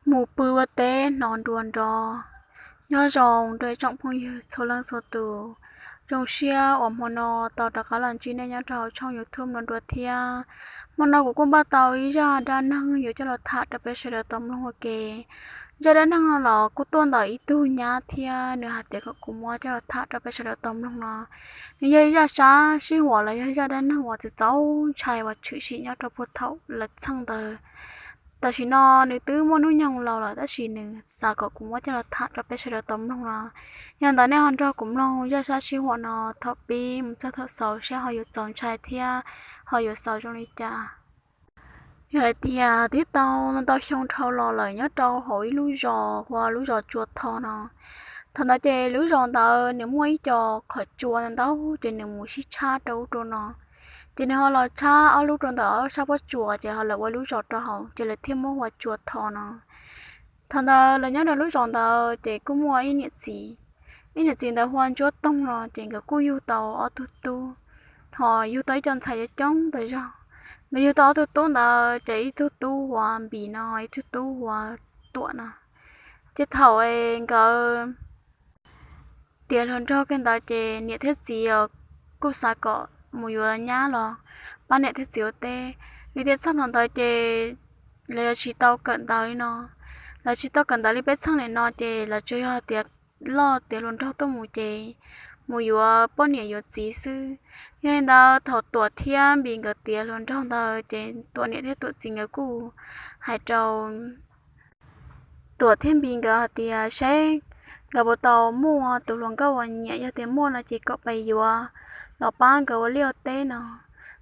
Mus pw ua teb hnov nruas nrov. Nyob zoo rau ib tsoom phooj ywg txhua leej txhua tus, zoo siab uas hmo no tau rov qab los ntsib nej nyob rau hauv tshooj YouTube no dua thiab. Hmo no kuv kuj npaj tau ib zaj dab neeg yuav coj los tham rau peb sawv daws tau mloog ua ke. Zaj dab neeg no los kuj tuaj ntawm ib tug nyab thiab nws hais tias kom kuv muab coj los tham rau peb sawv daws tau mloog no. Nws yog ib zaj sab sij huam los yog zaj dab neeg uas txaus txaus ntshai uas tshwm sim nyob rau puag thaum lawv txheej ntawd. Tam sim no nws twb muaj hnub nyoog laus lawm tab sis nws xav kom kuv muab coj los tham rau peb sawv daws tau mloog no. Yog ntawd nej ho nrog kuv mloog zaj sab sij huam no thaum pib mus txog thaum xaus saib ho yuav txaus ntshai thiab ho yuav xaus zoo li cas. Yog hais tias twb tau ntau xyoo dhau los lawm nyob rau hauv ib lub zos hu ua lub zos Tsua Tho no. Thaum ntawd ces lub zos ntawd nws muaj ib co qhov tsua ntau ntau ces nws mus sib tshab rau ub rau no. Ces nws ho los tshab ob lub rau ntawm ob sab pob tsuas ces ho lawv ua lub zos rau hauv ces lawv thiaj muab hu ua Tsua Tho no. Thaum ntawd lawv nyob rau lub zos ntawd ces kuj muaj ib niam txiv. Ib niam txiv ntawd hu ua Ntsuab Toog no ces nkawd kuj yug tau ob tug tub, ho yug tau ib co ntxhais coob coob tas zog. Nkawd yug tau ob tug tub ntawd ces ib tug tub hu ua Npis no, ib tug tub hu ua Tuam no. Ces thaum nkawd tiav hluas nraug kiag ntawd ces niam thiab txiv kuj xav kom mus yuav nyab los pab niam thiab txiv ua teb. Vim tias txheej thaum ntawd ces lawv yuav tsis tau kawm ntawv li no. Lawv tsis tau kawm ntawv li peb txheej nim no ces lawv tsuas yog tias loj tiav hluas nraug tuaj mus ces mus yuav poj niam yuav txiv xwb. Yog li ntawd thaum Tuam thiab Npis nkawd tiav hluas nraug ntawd ces Tuam niam thiab Tuam txiv nkawd kuj hais rau Tuam thiab Npis nkawd hais tias seb nkawd puas tau muaj tus hluas nkauj uas nyiam, yog tias muaj no ces kom pais yuav los pab nkawd ua liaj ua teb no.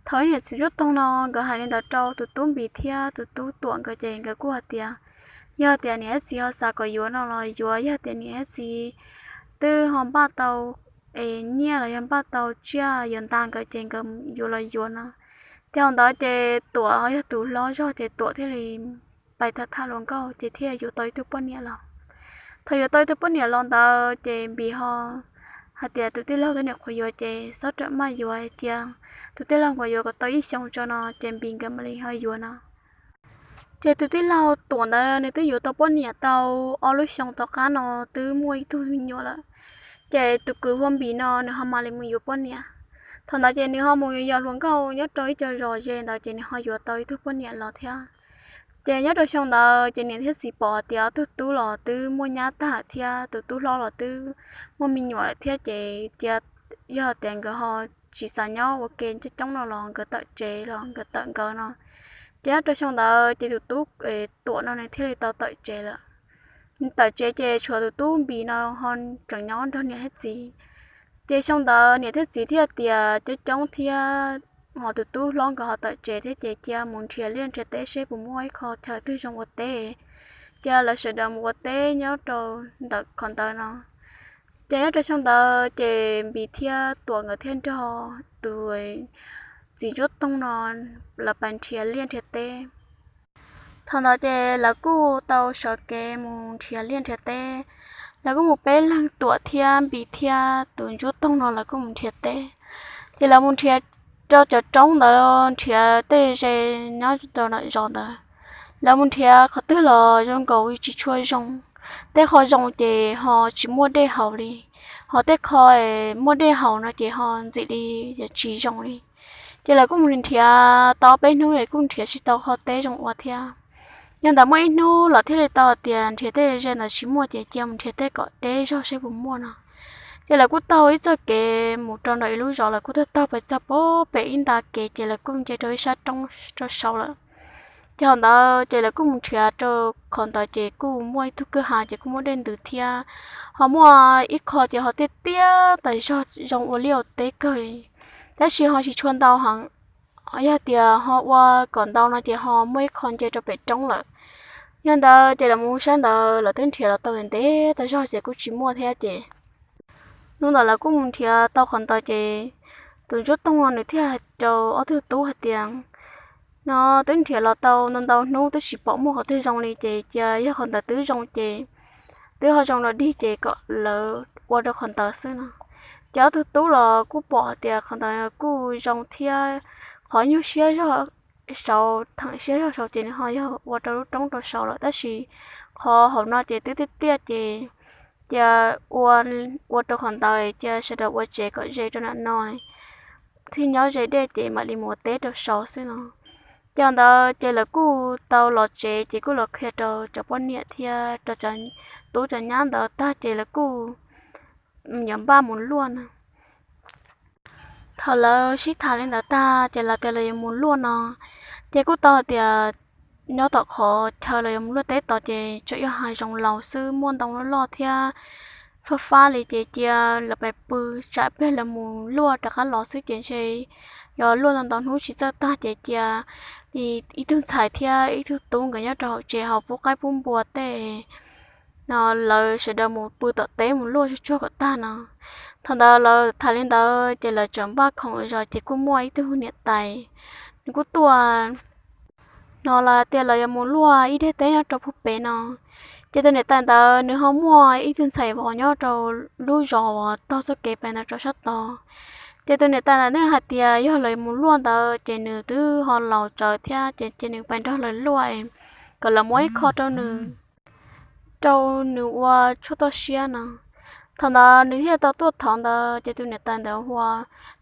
Thaum ib niam txiv Ntsuab Toog no nkawd hais li ntawd rau tus tub Npis thiab tus tub Tuam nkawd ces nkawd kuj hais tias yog tias niam thiab txiv ho xav kom yuav no los yuav, yog tias niam thiab txiv twb ho npaj tau es nyiaj los yog npaj tau tsiaj yuav nta nkawd ces nkawd yuav los yuav no. Ces thaum ntawd ces Tuam ho yog tus hlob zog ces Tuam thiaj li pais tham tham hluas nkauj ces thiaj yuav tau ib tug poj niam los. Thaum yuav tau ib tug poj niam los ntawd ces Npis ho hais tias tus tij laug twb nyuam qhuav yuav ces txhob rawm maj yuav, cia tus tij laug nkawd yuav kom tau ib xyoos tso no ces Npis nkawd mam li ho yuav no. Ces tus tij laug Tuam ntawd nws twb yuav tau poj niam tau ob lub xyoo tom qab no twb muaj ib tug me nyuam lawm. Ces tus kwv hu ua Npis no nws ho mam li mus yuav poj niam. Thaum ntawd ces nws ho mus yos hluas nkauj nyob rau ib co zos ze ntawd ces nws ho yuav tau ib tug poj niam los thiab. Ces nyob rau xyoo ntawd ces niam thiab txiv pom hais tias ob tug tub los twb muaj nyab tag thiab tus tub hlob los twb muaj me nyuam lawm thiab ces cia, yog tias nkawd ho tsis xav nyob ua ke coob coob no los nkawd tawm tsev los nkawd tawm nkawd no. Ces nyob rau xyoo ntawd ces tus tub Tuam no nws thiaj li tau tawm tsev lawm. Nws tawm tsev ces tshuav tus tub Npis no ho tseem nyob nrog niam thiab txiv. Ces xyoo ntawd niam thiab txiv thiaj tias coob coob thiab, ho tus tub hlob nkawd ho tawm tsev thiab ces cia mus nrhiav liaj nrhiav teb seb puas muaj ib qho chaw twg zoo ua teb, cia lawv sawv daws mus ua teb nyob rau ntawm qhov ntawd no. Ces nyob rau xyoo ntawd ces Npis thiab Tuam nkawd thiaj nrog tus txiv Ntsuab Toog no lawv pais nrhiav liaj nrhiav teb. Thaum ntawd ces lawv kuj tau sawv kev mus nrhiav liaj nrhiav teb. Lawv kuj mus peb leeg, Tuam thiab Npis thiab tus Ntsuab Toog no lawv kuj mus nrhiav teb. Ces lawv mus nrhiav rau cov roob ntawd, nrhiav tej ze nyob rau ntawm zos ntawd. Lawv mus nrhiav qhov twg los zoo nkaus tsis tshua zoo. Tej qho zoo ces ho tsis muaj dej haus li, ho tej qho muaj dej haus no ces ho ntxim li yuav tsis zoo li. Ces lawv kuj mus nrhiav tau peb hnub es kuj nrhiav tsis tau qhov teb zoo ua thiab. Yog ntawd muaj ib hnub lawv thiaj li tau tias nrhiav tej ze ntawd tsis muaj ces cia mus nrhiav tej kom deb zog seb puas muaj no. Ces lawv kuj taug ib txoj kev mus rau ntawm ib lub zos, lawv kuj taug taug pais txog pem ib nta kev ces lawv kuj nce rau ib sab roob rau saud lawm. Ces thaum ntawd ces lawv kuj mus nrhiav rau qhov ntawd ces kuj muaj ib tug kwj ha ces kuj muaj dej ntws thiab. Ho muaj ib qho ces ho tiaj tiaj tas zog zoo ua liaj ua teb kawg li, tab sis ho tsis tshua ntau heev. Yog tias ho ua kom ntau no ces ho muaj ib qho nce rau pem roob lawm. Yog ntawd ces lawv mus sab ntawd lawv twb nrhiav los tau ntev tas zog ces kuj tsis muaj thiab ces hnub ntawd lawv kuj mus nrhiav tau qhov ntawd ces tus Ntsuab Toog no nws thiaj hais rau ob tug tub hais tias, no twb nrhiav los tau ntau ntau hnub twb tsis pom muaj qhov twg zoo li ces cia yog qhov ntawd twb zoo ces twb ho zoo dog dig ces kom lawv ua rau qhov ntawd xwb no. Ces ob tug tub los kuj pom hais tias qhov ntawd kuj zoo thiab, qhov nyuaj siab zog saud theem siab zog saud ces nws ho yog ua rau lub roob rau saud lawm, tab sis qhov hauv no ces twb tiaj tiaj ces cia ua, ua rau qhov ntawd cia sawv daws ua tsev kom ze rau nram no, thiaj nyob ze dej ces mam li mus ua teb rau saud xwb no. Ces ntawd ces lawv kuj tau los tsev ces kuj los qhia rau cov poj niam thiab rau cov tub cov nyab ntawd tag ces lawv kuj yuav npaj mus luaj no. Thaum lawv sib tham li ntawd tag ces lawv tias lawv yuav mus luaj no, ces kuj tau hais tias nyob tom qhov chaw lawv yuav mus luaj teb tod ces tseem yog hav zoov laus xwb, muaj ntoo loj loj thiab fab fab li ces cia lawv pais pw, tsam pliag lawv mus luaj rov qab los xwb ces ntshe yuav luaj ntau hnub tsis txawj tag ces cia li ib tug ntxhais thiab ib tug tub nkawd nyob rau hauv tsev ho pub qaib pub npua tej no, lawv sawv daws mus pw tom teb mus luaj tsuag tsuag kom tag no. Thaum ntawd lawv tham li ntawd ces lawv tseem npaj khoom zos ces kuj muaj ib tug niam tais, nws kuj tuaj no, lawv tias lawv yuav mus luaj ib daim teb nyob rau puag pem no. Ces tus niam tais ntawd nws ho muaj ib tug ntxhais vauv nyob rau lub zos uas taug txoj kev pem ntawd rau sab tod. Ces tus niam tais ntawd nws hais tias yog lawv mus luaj ntawd ces nws twb ho laus tsawv thiab ces cia nws pais nrog lawv luaj, kom lawv muab ib qho rau nws, rau nws ua tshuaj toj siab no. Thaum ntawd nws thiaj tau tuaj thov ntawd ces tus niam tais ntawd hu ua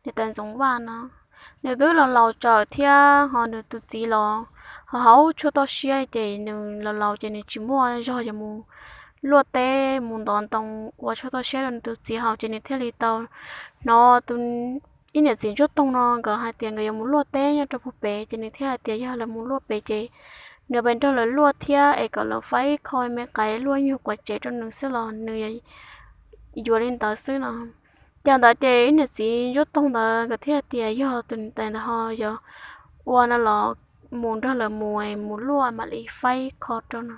niam tais Ntxoov Vaj no. Nws twb los laus tsawv thiab ho nws tus txiv los ho haus tshuaj toj siab ces nws los laus ces nws tsis muaj zog yuav mus luaj teb mus ntov ntoo ua tshuaj toj siab rau nws tus txiv haus ces nws thiaj li tau hnov tus, ib niam txiv Ntsuab Toog no nkawd hais tias nkawd yuav mus luaj teb nyob rau puag pem ces nws thiaj hais tias yog lawv mus luaj pem ces nws pais nrog lawv luaj thiab es kom lawv faib ib qho me qaib luaj nyuag quav tsev rau nws xwb los nws yuav li ntawd xwb no. Ces ntawd ces ib niam txiv Ntsuab Toog ntawd nkawd thiaj hais tias yog tus niam tais ntawd ho yuav ua no los mus nrog lawv mus, mus luaj mam li faib ib qho rau no.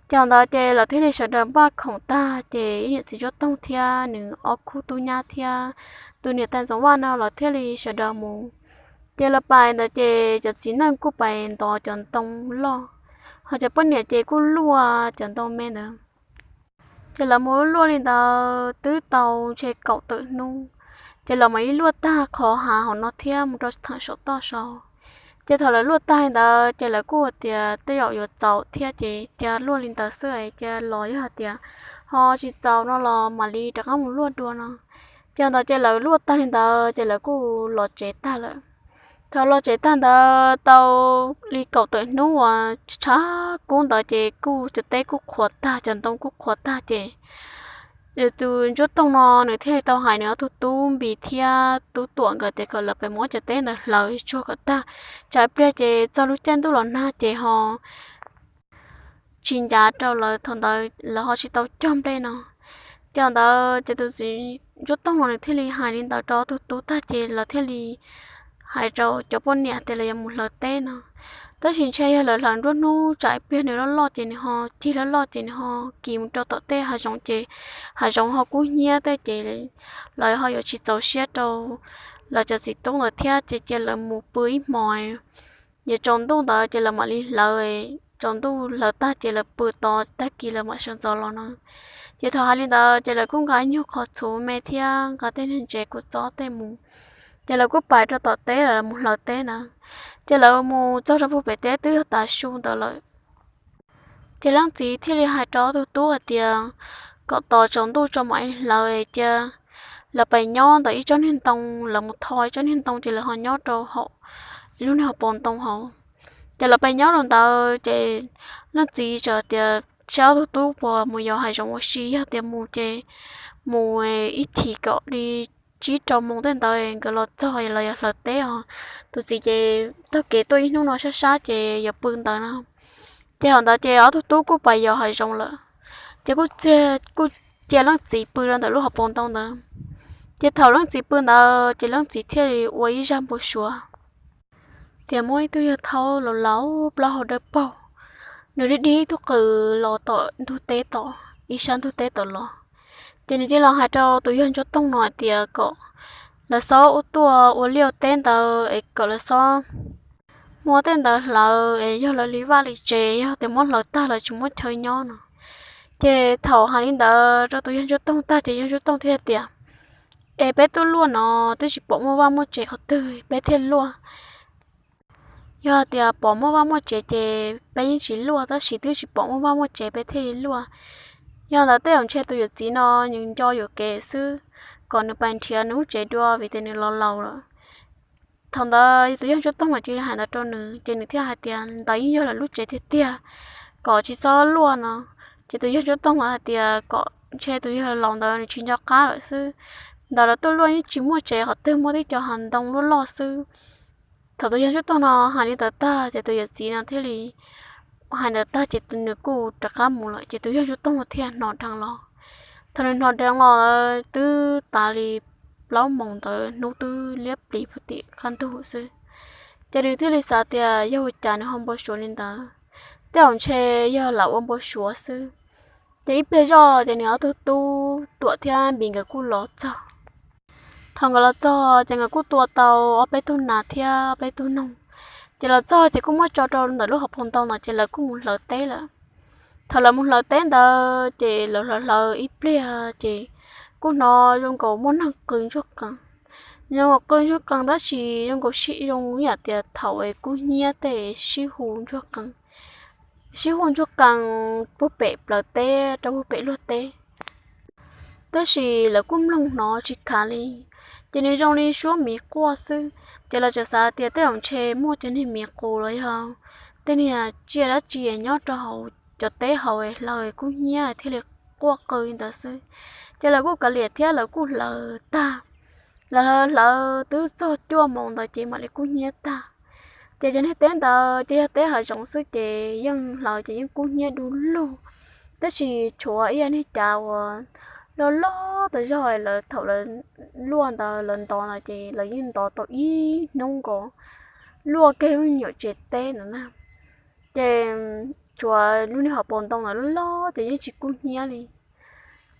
Ces ntawd ces lawv thiaj li sawv daws npaj khoom tag ces ib niam txiv Ntsuab Toog thiab nws ob khub tub nyab thiab tus niam tais Ntxoov Vaj no lawv thiaj li sawv daws mus. Ces lawv pais ntawd ces cov txiv neej kuj pais ntov cov ntoo loj, ho cov poj niam ces kuj luaj cov ntoo me ntawd. Ces lawv mus luaj li ntawd twb tau ntshe kaum tawm hnub, ces lawv mam li luaj tag qhov hav hauv no thiab mus rau theem saum toj saud. Ces thaum lawv luaj tag li ntawd ces lawv kuj hais tias tej zaum yuav txaus thiab ces cia luaj li ntawd xwb, cia los yog hais tias ho tsis txaus no los mam li rov qab mus luaj dua no. Ces ntawd ces lawv luaj tag li ntawd ces lawv kuj los tsev tag lawm. Thaum los tsev tag ntawd tau li kaum tawm hnub uas tshav kub ntawd ces kuj cov teb kuj qhuav tag, cov ntoo kuj qhuav tag ces tus Ntsuab Toog no nws thiaj tau hais nws ob tug tub Npis thiab tub Tuam nkawd tias kom lawv pais muab cov teb ntawd hlawv tsuag kom tag, tsam pliag ces txog lub caij ntuj los nag ces ho tsis ncav rau lawv, thaum ntawd lawv ho tsis tau cog nplej no. Ces ntawd ces tus txiv Ntsuab Toog no nws thiaj li hais li ntawd rau ob tug tub tag ces lawv thiaj li hais rau cov poj niam tias lawv yuav mus hlawv teb no. Tab sis ntshe yog lawv hlawv nruab hnub tsam ib pliag nws loj loj ces nws ho cig loj loj ces nws ho kis mus rau tom tej hav zoov ces hav zoov ho kub hnyiab tej ces lawv ho yuav tsis txaus siab rau lawv cov txiv tub ntawd thiab ces cia lawv mus pw ib hmos, yuav tsaus ntuj ntawd ces lawv mam li hlawv, tsaus ntuj hlawv tag ces lawv pw tos tag kis lawv mam sawv ntxov los no. Ces thaum hais li ntawd ces lawv kuj nqa ib nyuag qhov txhuv me thiab nqa tej niag ntses kua txob tej mus, ces lawv kuj pais rau tom teb lawm mus hlawv teb ntawd. Ces lawv mus txog rau puag pem teb twb yog tav su ntawd lawm. Ces leej txiv thiaj li hais rau ob tug tub hais tias kom tos tsaus ntuj tso mam li hlawv, cia lawv pais nyob ntawm ib tsob niag ntoo, lawv mus tho ib tsob niag ntoo ces lawv ho nyob rau hauv ib lub niag hauv paus ntoo hauv. Ces lawv pais nyob rau ntawd ces leej txiv txawm tias saib ob tug tub puas mus yos hav zoov ua si, yog tias mus ces mus ib chim kom li tsib rau moos tej ntawd nkawd los txog los yog hlawv teb os. Tus txiv ces taug kev tuaj ib hnub no sab sab ces yuav pw ntawd no. Ces thaum ntawd ces ob tug tub kuj pais yos hav zoov lawm. Ces kuj, kuj cia leej txiv pw rau ntawm lub hauv paus ntoo ntawd. Ces thaum leej txiv pw ntawd ces leej txiv thiaj li ua ib zaj npau suav tias muaj ib tug yawg thaub laus laus plaub hau dawb paug, nws dig dig ib tug qws los tom ntug teb tom, ib sab ntug teb tom los. Ces nws cia li los hais rau tus yawg Ntsuab Toog no hais tias kom lawv txhob ua tuaj ua liaj ua teb ntawd es kom lawv txhob muab tej ntawd hlawv es yog lawv li vaj li tsev, yog tias muab hlawv tag lawv tsis muaj chaw nyob no. Ces thaum hais li ntawd rau tus yawg Ntsuab Toog tag ces yawg Ntsuab Toog thiaj tias, es peb tuaj luaj no twb tsis pom muaj vaj muaj tsev qhov twg peb thiaj luaj. Yog tias pom muaj vaj muaj tsev ces peb yeej tsis luaj, tab sis twb tsis pom muaj vaj muaj tsev peb thiaj li luaj. Yog ntawd tej zaum ntshe tus yawm txiv no nws nco yuam kev xwb, kom nws pais nrhiav nws lub tsev dua vim tias nws los laus lawm. Thaum ntawd tus yawg Ntsuab Toog mas cia li hais ntawd rau nws, ces nws thiaj hais tias ntawd yeej yog lawv lub tsev tiag tiag, kom tsis txhob luaj no. Ces tus yawg Ntsuab Toog mas hais tias kom ntshe tus yawg laus ntawd nws tsis nco qab lawm xwb, ntawd lawv tuaj luaj yeej tsis muaj tsev qhov twg, muaj tib co hav ntoo loj loj xwb. Thaum tus yawg Ntsuab Toog no hais li ntawd tag ces tus yawm txiv no thiaj li hais ntawd tag ces nws kuj rov qab mus lawm, ces tus yawg Ntsuab Toog no thiaj hnov dheev los. Thaum nws hnov dheev los lawm twb tas li plaub moos ntawd, hnub twb liab plis puag tim qab ntug xwb. Ces nws thiaj li xav tias yog ua cas nws ho npau suav li ntawd, tej zaum ntshe yog lam ua npau suav xwb. Ces ib pliag zoj ces nws ob tug tub Tuam thiab Npis nkawd kuj los txog. Thaum nkawd los txog ces nkawd kuj tua tau ob peb tug nas thiab ob peb tug noog. Ces los txog ces kuj muab tso rau ntawm lub hauv paus ntoo no ces lawv kuj mus hlawv teb lawm. Thaum lawv mus hlawv teb ntawd ces lawv hlawv hlawv ib pliag ces kuj hnov zoo nkaus muaj neeg qw ntsuag qees. Zoo nkaus qw ntsuag qees tab sis zoo nkaus sib zoo ib yam tias thaum es kub hnyiab tej sib hu ntsuag qees, sib hu ntsuag qees puag pem plawv teb rau puag pem luag teb. Tab sis lawv kuj mloog hnov tsis khav li, ces nws zoo li suab miv quaj xwb. Ces lawv txawm xav tias tej zaum ntshe muaj cov niag miv qus los yog tej niag tsiaj dab tsi nyob rau hauv cov teb hauv hlaws kub hnyiab thiaj li quaj qw li ntawd xwb. Ces lawv kuj kav liam thiab lawv kuj hlawv tag. Lawv hlawv hlawv twb txog cuaj moos ntawd ces mam li kub hnyiab tag. Ces cov niag teb ntawd ces yog teb hav zoov xwb ces yeej hlawv ces yeej kub hnyiab du lug, tab sis tshuav ib yam niag cav uas loj loj tas zog lawv thaum lawv luaj ntawd lawv ntov ntawd ces lawv yeej ntov tau ib hnub nkaus, luaj kiag lub nyuam tsev teb ntawd na. Ces tshuav lub niag hauv paus ntoo ntawd loj loj ces yeej tsis kub hnyiab li.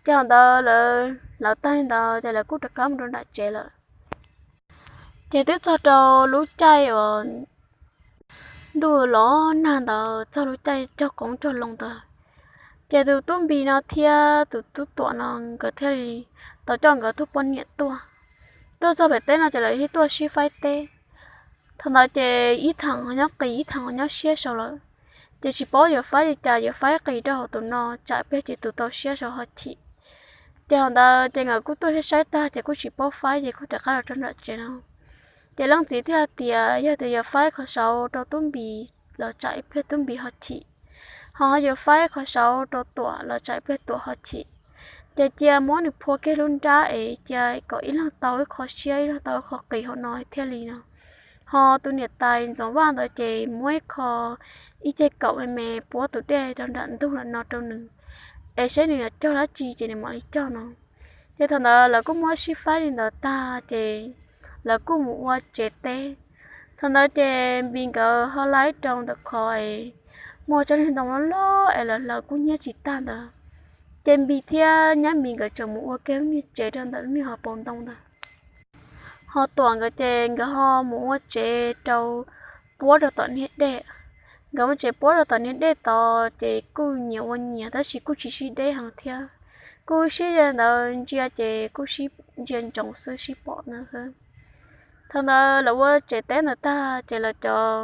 Ces thaum ntawd lawv hlawv tag li ntawd ces lawv kuj rov qab mus rau nram tsev lawm. Ces twb txog rau lub caij uas ntuj los nag ntawd, txog lub caij cog qoob cog loo ntawd, ces tus tub Npis no thiab tus tub Tuam no nkawd thiaj li tau coj nkawd tus poj niam tuaj. Tuaj txog pem teb no ces lawv thiaj tuaj sib faib teb. Thaum ntawd ces ib thaum ho nyob qis ib thaum ho nyob siab saud lawm, ces tsis paub yuav faib li cas, yuav faib qis rau hauv tus no tsam pliag ces tus tau siab saud ho chim. Ces thaum ntawd ces nkawd kuj tuaj saib saib tag ces kuj tsis paub faib ces kuj rov qab los rau nram tsev no. Ces leej txiv thiaj tias yog tias yuav faib qhov saud rau tub Npis los tsam ib pliag tub Npis ho chim, ho yuav faib qhov saud rau Tuam los tsam ib pliag Tuam ho chim. Ces cia muab nws phua kiag lub nrab es cia kom ib leeg tau ib qho siab ib leeg tau ib qho qis hauv no thiaj li no. Ho tus niam tais Ntxoov Vaj ntawd ces muab ib qho, ib ceg kaum me me puab tus dej rau nram ntug no rau nws, es saib nws yuav cog dab tsi ces nws mam li cog no. Ces thaum ntawd lawv kuj muab sib faib li ntawd tag ces lawv kuj mus ua tsev teb. Thaum ntawd ces Npis nkawd ho laib rau ntawm qhov es muaj tsob niag ntoo loj loj es lawv hlawv kub hnyiab tsis tag ntawd. Ces Npis thiab nyab Npis nkawd tseem mus ua kiag lub niag tsev rau ntawm lub niag hauv paus ntoo ntawd. Ho Tuam nkawd ces nkawd ho mus ua tsev rau puab rau tom niag dej. Nkawd ua tsev puab rau tom niag dej tod ces kuj nyias ua nyias tab sis kuj tsis sib deb heev thiab. Kuj sib ze ntawd ntsia ces kuj sib ntsia ntsoov xwb sib pom na. Thaum ntawd lawv ua tsev teb ntawd tag ces lawv cov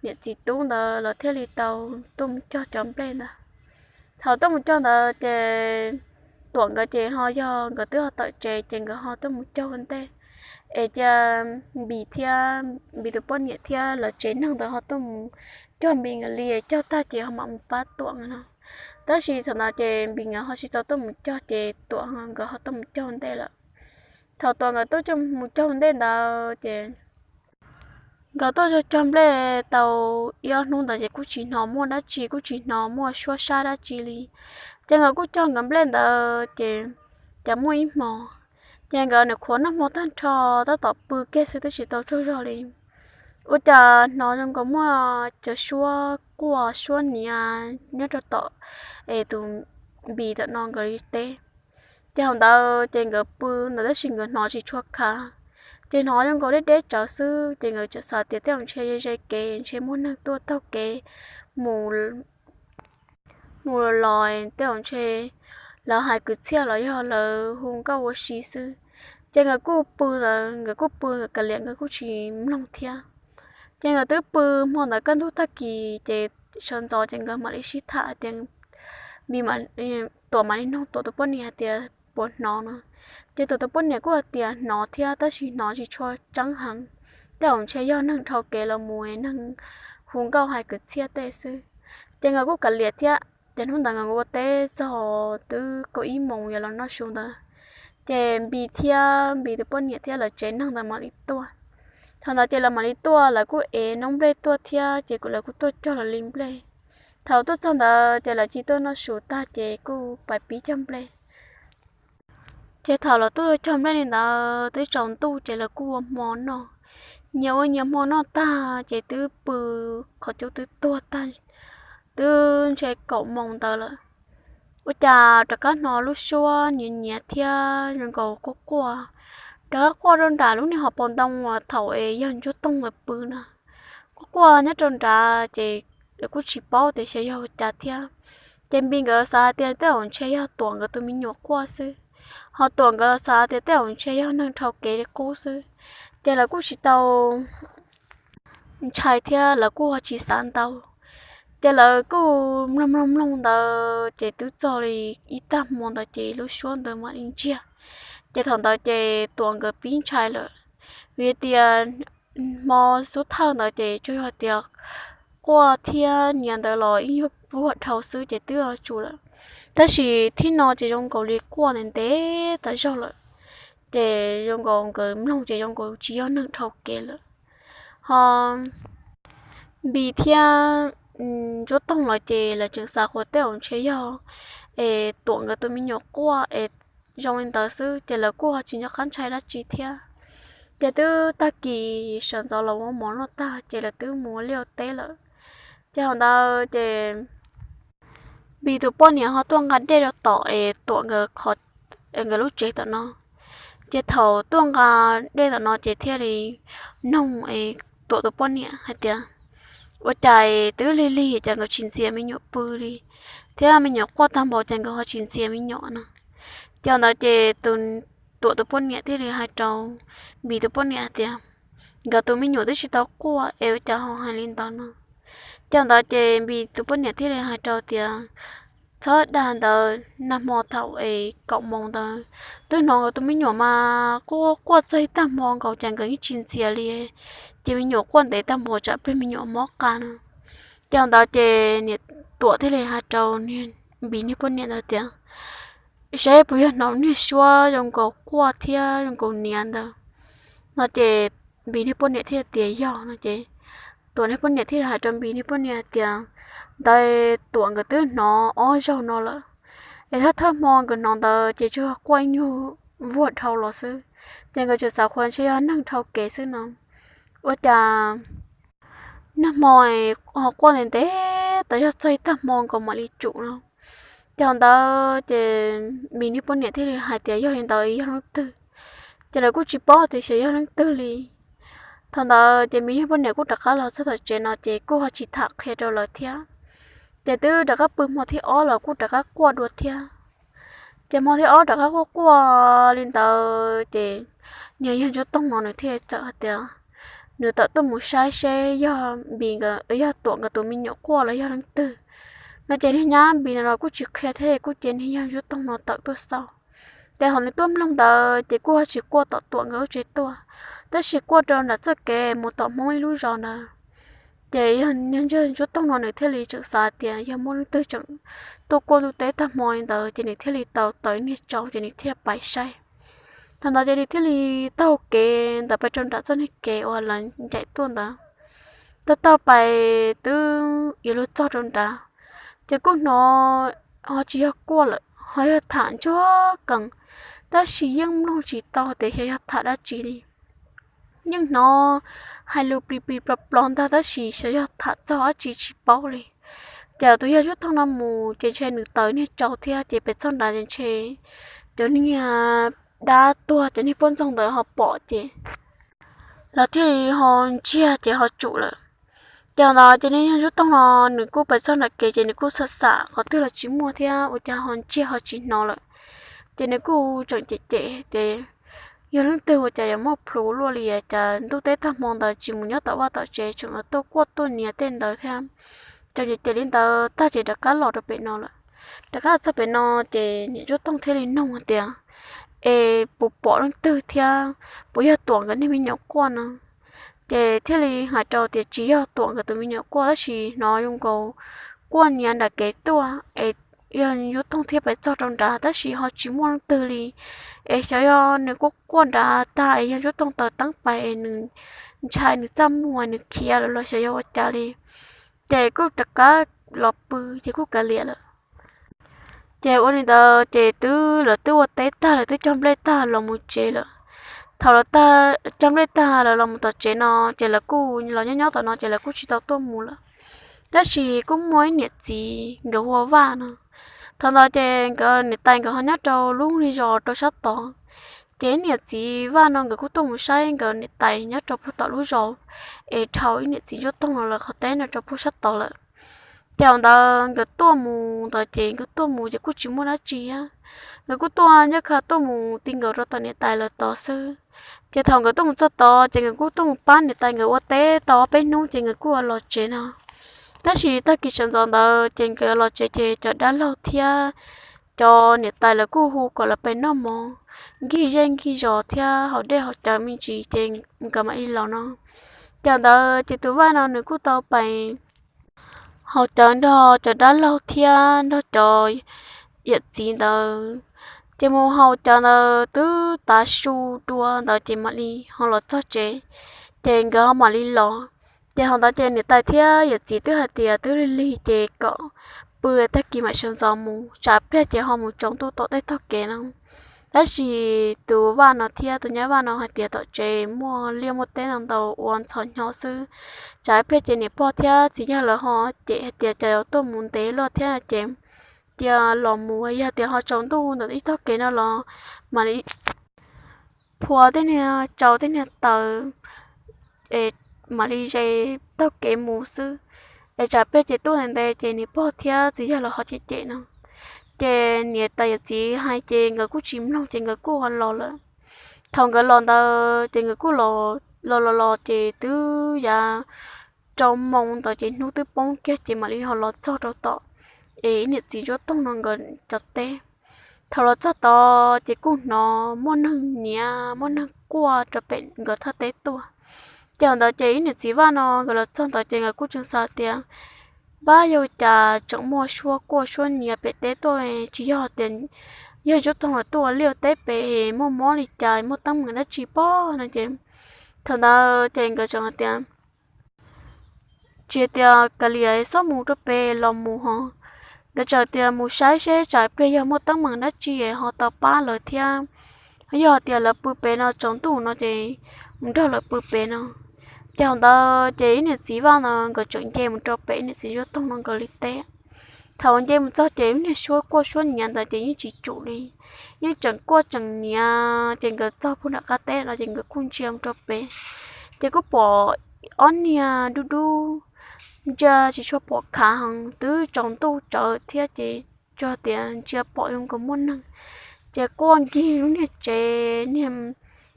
niam txiv tub ntawd lawv thiaj li tau tuaj mus cog cov nplej ntawd. Thaum tuaj mus cog ntawd ces Tuam nkawd ces ho yog nkawd twb ho tawm tsev ces nkawd ho tuaj mus cog ua ntej, es cia Npis thiab Npis tus poj niam thiab lawv tsev neeg ntawd ho tuaj mus cog Npis nkawd li, cog tag ces ho mam mus pab Tuam no. Tab sis thaum ntawd ces Npis nkawd ho tsis tau tuaj mus cog ces Tuam nkawd ho tuaj mus cog ua ntej lawm. Thaum Tuam nkawd tuaj mus cog ua ntej ntawd ces nkawd tuaj cog cog nplej tau ib ob hnub ntawd ces kuj tsis hnov muaj dab tsi, kuj tsis hnov muaj suab sab dab tsi li. Ces nkawd kuj cog nkawd nplej ntawd ces cas muaj ib hmo ces nkawd nim qhuav noj hmo tag nrho, tab tom pw kiag xwb twb tsis tau tsaug zog li, ua cas hnov zoo nkaus muaj cov suab quaj suab niav nyob rau tom es tus Npis tom no nkawd li teb. Ces thaum ntawd ces nkawd pw ntawd tab sis nkawd hnov tsis tshua khav, ces hnov zoo nkaus deb deb tsawv xwb ces nkawd txawm xav tias tej zaum ntshe ze ze kev ntshe muaj neeg tuaj taug kev mus mus los los, tej zaum ntshe lawv hais kwv txhiaj los yog lawv hu nkauj ua si xwb. Ces nkawd kuj pw ntawd, nkawd kuj pw nkawd kav liam nkawd kuj tsis mloog thiab. Ces nkawd twb pw hmo ntawd kaj ntug tag kis ces sawv ntxov ces nkawd mam li sib tham hais tias, Npis, Tuam mam li nug Tuam tus poj niam hais tias puas hnov no. Ces Tuam tus poj niam kuj hais tias hnov thiab tab sis hnov tsis tshua tseeb heev, tej zaum ntshe yog neeg dhau kev los mus, neeg hu nkauj hais kwv txhiaj tej xwb. Ces nkawd kuj kav liam thiab. Ces hnub ntawd nkawd ua teb txog twb kaum ib moos yuav los noj su ntawd, ces Npis thiab Npis tus poj niam thiab lawv tsev neeg ntawd mam li tuaj. Thaum ntawd ces lawv mam li tuaj, lawv kuj ev noob nplej tuaj thiab ces lawv kuj tuaj cog lawv li nplej. Thaum tuaj txog ntawd ces lawv cia tuaj noj su tag ces kuj pais pib cog nplej. Ces thaum lawv tuaj cog nplej li ntawd twb tsaus ntuj ces lawv kuj ua hmo noj. Nyias ua nyias hmo noj tag ces twb pw, qhov cub twb tuag tag, twb ntshe kaum moos ntawd lawm. Ua cas rov qab hnov lub suab nyiav nyiav thiab zoo nkaus quaj quaj, rov qab quaj rau nram lub niag hauv paus ntoo uas thaum es yawg Ntsuab Toog lawv pw na. Quaj quaj nyob rau nrad ces lawv kuj tsis paub tias xyov yog ua cas thiab. Ces Npis nkawd xav hais tias tej zaum ntshe yog Tuam nkawd tus me nyuam quaj xwb, ho Tuam nkawd los xav tias tej zaum ntshe yog neeg dhau kev li qub xwb. Ces lawv kuj tsis tau ntshai thiab lawv kuj ho tsis xav ntau. Ces lawv kuj mloog mloog mloog ntawd ces twb txog li ib tag hmo ntawd ces lub suab ntawd mam li ntsiag. Ces thaum ntawd ces Tuam nkawd pib ntshai lawm, vim tias hmo xub thawj ntawd ces tsuas yog tias quaj thiab nyiav ntawd los ib nyuag vuag dhau xwb ces twb yuav tsum lawm. Tab sis thib no ces zoo nkaus li quaj ntev ntev tas zog lawm, ces zoo nkaus nkawd mloog ces zoo nkaus tsis yog neeg dhau kev lawm. Ho Npis thiab Ntsuab Toog los ces lawv tseem xav tias tej zaum ntshe yog es Tuam nkawd tus me nyuam quaj es zoo li ntawd xwb ces lawv kuj ho tsis nco qab ntshai dab tsi thiab. Ces twb tag kis sawv ntxov los ua mov noj tag ces lawv twb mus ua liaj ua teb lawm. Ces thaum ntawd ces Npis tus poj niam ho tuaj nqa dej rau tom es Tuam nkawd lub tsev tom no. Ces thaum tuaj nqa dej tom no ces thiaj li noog es Tuam tus poj niam hais tias, ua cas twb lig lig cas nkawd tsis ntxias me nyuam pw li, thiab me nyuam quaj tag npaum cas nkawd ho tsis ntxias me nyuam no. Ces thaum ntawd ces tus, Tuam tus poj niam thiaj li hais rau Npis tus poj niam hais tias, nkawd tus me nyuam twb tsis tau quaj es ua cas ho hais li ntawd no. Ces thaum ntawd ces Npis tus poj niam thiaj li hais rau tias, txhob dag ntawd, nag hmo thaum es kaum moos ntawd twb hnov nkawd tus me nyuam mas quaj quaj txog ib tag hmo nkaus cas nkawd yeej tsis ntxias li, ces me nyuam quaj ntev tag npaum tsam pliag me nyuam mob qa no. Ces thaum ntawd ces niam Tuam thiaj li hais rau Npis niag poj niam ntawd tias, saib puas yog hnov niag suab zoo nkaus quaj thiab zoo nkaus niav ntawd no. Ces Npis niag poj niam thiaj tias yog no ces Tuam niag poj niam thiaj li hais rau Npis niag poj niam hais tias, ntawd Tuam nkawd twb hnov ob zaug no lawm, es thawj thawj hmo nkawd hnov ntawd ces tsuas quaj ib nyuag vuag dhau los xwb, ces nkawd tseem xav qhuas ntshe yog neeg dhau kev xwb no. Ua cas nag hmo ho quaj ntev ntev tas zog txog ib tag hmo nkaus mam li tsum no. Ces thaum ntawd ces Npis niag poj niam thiaj li hais tias yog li ntawd yog leej twg, ces lawv kuj tsis paub tias xyov yog leej twg li. Thaum ntawd ces Npis niag poj niam kuj rov qab los txog tom tsev no ces kuj ho tsis tham qhia rau lawv thiab. Ces twb rov qab pw hmo thib ob los kuj rov qab quaj dua thiab. Ces hmo thib ob rov qab quaj quaj li ntawd ces niag yawg Ntsuab Toog no nws thiaj txawm hais tias nws tawm tuaj mus saib seb yog Npis nkawd, yog Tuam nkawd tus me nyuam quaj los yog leej twg no. Ces niag nyab Npis no los kuj tsis qhia thiab kuj cia niag yawg Ntsuab Toog no tawm tuaj xauj. Ces thaum nws tuaj mloog ntawd ces kuj ho tsis quaj tom Tuam nkawd lub tsev tuaj, tab sis quaj rau nram txoj kev mus tom Hmoob ib lub zos ntawd. Ces yog niag Ntsuab Toog no nws thiaj li tseem xav tias yog muaj leej twg tseem tuaj quaj ntuj teb tag hmo li ntawd ces nws thiaj li tau taws niag tsau ces nws thiaj pais saib. Thaum ntawd ces nws thiaj li taug kev ntawd pais rau nram txoj niag kev uas lawv ncaim tuaj ntawd. Taug taug pais twb yuav luag txog rau nrad, ces kuj hnov ho tsis yog quaj lawm, ho yog tham ntsuag qees, tab sis yeej mloog tsis tau tias xyov yog tham dab tsi li. Yeej hnov hais lus plis plis plos plos ntag tab sis xyov yog tham txog dab tsi tsis paub li. Ces tus yawg Ntsuab Toog no mus ces ntshe nws taws niag tsau thiab ces pem txog nrad ces ntshe cov niag dab tuag cov niag poj ntxoog ntawd ho pom ces lawv thiaj li ho ntsiag ces ho tsum lawm. Ces thaum ntawd ces niag yawg Ntsuab Toog no nws kuj pais txog nram kev ces nws kuj xam xam qhov twg los tsis muaj thiab ua cas ho ntsiag ho tsis hnov lawm. Ces nws kuj tseem cem cem tias yog leej twg ua cas yuav muaj plhus luaj li, cas ntuj teb tag hmo ntawd tsis mus nyob tom vaj tom tsev, tseem tuaj quaj tuaj nyiav tej ntawd thiab. Ces ces li ntawd tag ces rov qab los rau pem no lawm. Rov qab txog pem no ces niam Ntsuab Tooj thiaj li nug hais tias, es puas pom leej twg thiab, puas yog Tuam nkawd niag me nyuam quaj no? Ces thiaj li hais rau tias tsis yog Tuam nkawd tus me nyuam quaj, tab sis hnov zoo nkaus quaj nyiav nram kev tuaj es yog Ntsuab Tooj thiaj pais txog rau nrad tab sis ho tsis muaj leej twg li. Es xyov yog nws quaj quaj nrad tag es yog Ntsuab Tooj taws teeb pais es nws ntshai nws txaj muag nws khiav lawm los xyov yog ua cas li. Ces kuj rov qab los pw ces kuj kav liam lawm. Ces ua li ntawd ces twb lawv twb ua teb tag lawv twb cog nplej tag los mus tsev lawm. Thaum lawv cog nplej tag lawv los mus tom tsev no ces lawv kuj los nyob nyob tom no ces lawv kuj tsis tau tuaj mus lawm. Tab sis kuj muaj ib niam txiv nkawd hu ua Vaj no. Thaum ntawd ces nkawd niam tais nkawd ho nyob rau lub zos rau sab tod. Ces ib niam txiv Vaj no nkawd kuj tuaj mus saib nkawd niam tais nyob rau puag tom lub zos es dhau ib niam txiv Ntsuab Tooj no lawv qhov teb no rau puag sab tod lawm. Ces thaum ntawd nkawd tuaj mus ntawd ces nkawd tuaj mus ces kuj tsis muaj dab tsi thiab. Nkawd kuj tuaj ncaj qha tuaj mus ti nkaus rau tom niam tais lawv tod xwb. Ces thaum nkawd tuaj mus txog tod ces nkawd kuj tuaj mus pab niam tais nkawd ua teb tau ob peb hnub ces nkawd kuj los tsev no. Tab sis tag kis sawv ntxov ntawd ces nkawd los tsev ces cov dab laug thiab cov niam tais lawv kuj hu kom lawv pais noj mov, nkig zej nkig zos thiab haus dej haus cawv me ntsis ces nkawd mam li los no. Ces thaum ntawd ces tus Vaj no nws kuj tau pais haus cawv nrog cov dab laug thiab nrog cov yawm txiv ntawd. Ces mus haus cawv ntawd twb tav su dua ntawd ces mam li ho los txog tsev, ces nkawd ho mam li los. Ces thaum ntawd ces niam tais thiab yawm txiv twb hais tias twb lig lig ces kom pw tag kis mam sawv ntxov mus, tsam pliag ces ho mus tsaus ntuj tom tej tog kev no. Tab sis tus Vaj no thiab tus nyab Vaj no hais tias tom tsev muaj liaj muaj teb ntau ntau ua ntxhov hnyo xwb, tsam pliag ces niam pog thiab txiv yawg lawv ho cem hais tias cas yuav tuaj mus ntev luaj thiab ces cia los mus, yog tias ho tsaus ntuj ntawm ib tog kev no los mam li phua tej niag tsau tej niag taws es mam li ze taug kev mus xwb, es tsam pliag ces tuaj ntev ntev ces niam pog thiab txiv yawg lawv ho cem cem no. Ces niam tais yawm txiv hais ces nkawd kuj tsis mloog ces nkawd kuj los lawm. Thaum nkawd los ntawd ces nkawd kuj los los los los ces twb yav rau moo ntawd ces hnub twb poob kiag ces mam li ho los txog rau tom es ib niam txiv Ntsuab Tooj no nkawd cov teb. Thaum los txog tod ces kuj hnov muaj neeg nyiav muaj neeg quaj rau pem nkawd thaj teb tuaj. Ces thaum ntawd ces ib niam txiv Vaj no nkawd los txog ntawd ces nkawd kuj tseem xav tias, npab yog cas tseem muaj suab quaj suab nyiav pem teb tuaj, tsis yog tias yog Ntsuab Tooj lawv tuaj ua liaj ua teb pem muaj mob li cas muaj teeb meem dab tsi pob no ces thaum ntawd ces nkawd tseem hais tias, tsis tias kav liam xob mus rau pem los mus ho. Nkawd tseem tias mus saib seb tsam pliag yog muaj teeb meem dab tsi ho tau pab lawv thiab, yog tias lawv pw pem no tsaus ntuj no ces mus nrog lawv pw pem no. Ces thaum ntawd ces ib niam txiv Vaj no nkawd tseem nce mus rau pem ib niam txiv Ntsuab Tooj no nkawd li teb. Thaum nce mus txog ces ib niag suab quaj suab nyiav ntawd ces yeej tsis tsum li, yeej tseem quaj tseem nyiav ces nkawd txog puag nram qab teb no ces nkawd kuj ntsia mus rau pem. Ces kuj pom ob niag dub dub, ntsia tsis tshua pom khav heev, twb tsaus ntuj tsawv thiab ces tsuas tias ntsia pom zoo nkaus muaj neeg. Ces quaj nkig lub niag tsev niag